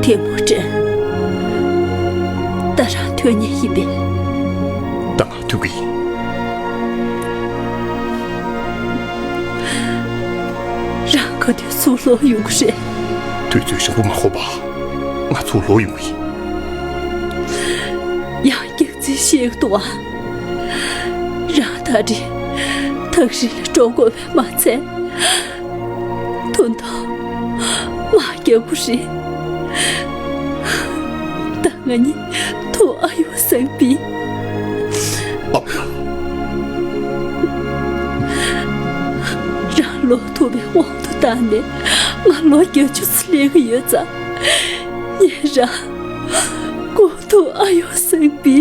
ཐེ་མུ་ཀྲན། ད་རང་ཐོན་ཉེ་ཡིན་པས། ད་ང་ཐུག་གི་ཡིན། རང་ག་དུས་ཚུར་ལོག་ཡོང་གི་རེད། དུས་ཚོད་རིང་པོ་མ་འགོར་བར་ང་ཚུར་ལོག་ཡོང་གི་ཡིན། ཡང་སྐྱག་རྫུན་བཤད་འདུག་ཨ། རང་ད་རེས་ཐག་རིང་ལ་འགྲོ་དགོས་པས་མ་ཚད། དོན་དག་མ་རྒྱག་པོ་རེད། ད་ང་གཉིས་ཐུག་ཨ་ཡོ་སང་པི། ཨ། རང་ལོ་ཐུག་པའི་དབང་དུ་བཏང་ནས་ང་ལོ་བརྒྱད་ཅུ་ཙམ་སླེབས་ཀྱི་ཡོད་ཙང་། ངས་རང་སྐུ་ཐུག་ཨ་ཡོ་སང་པི།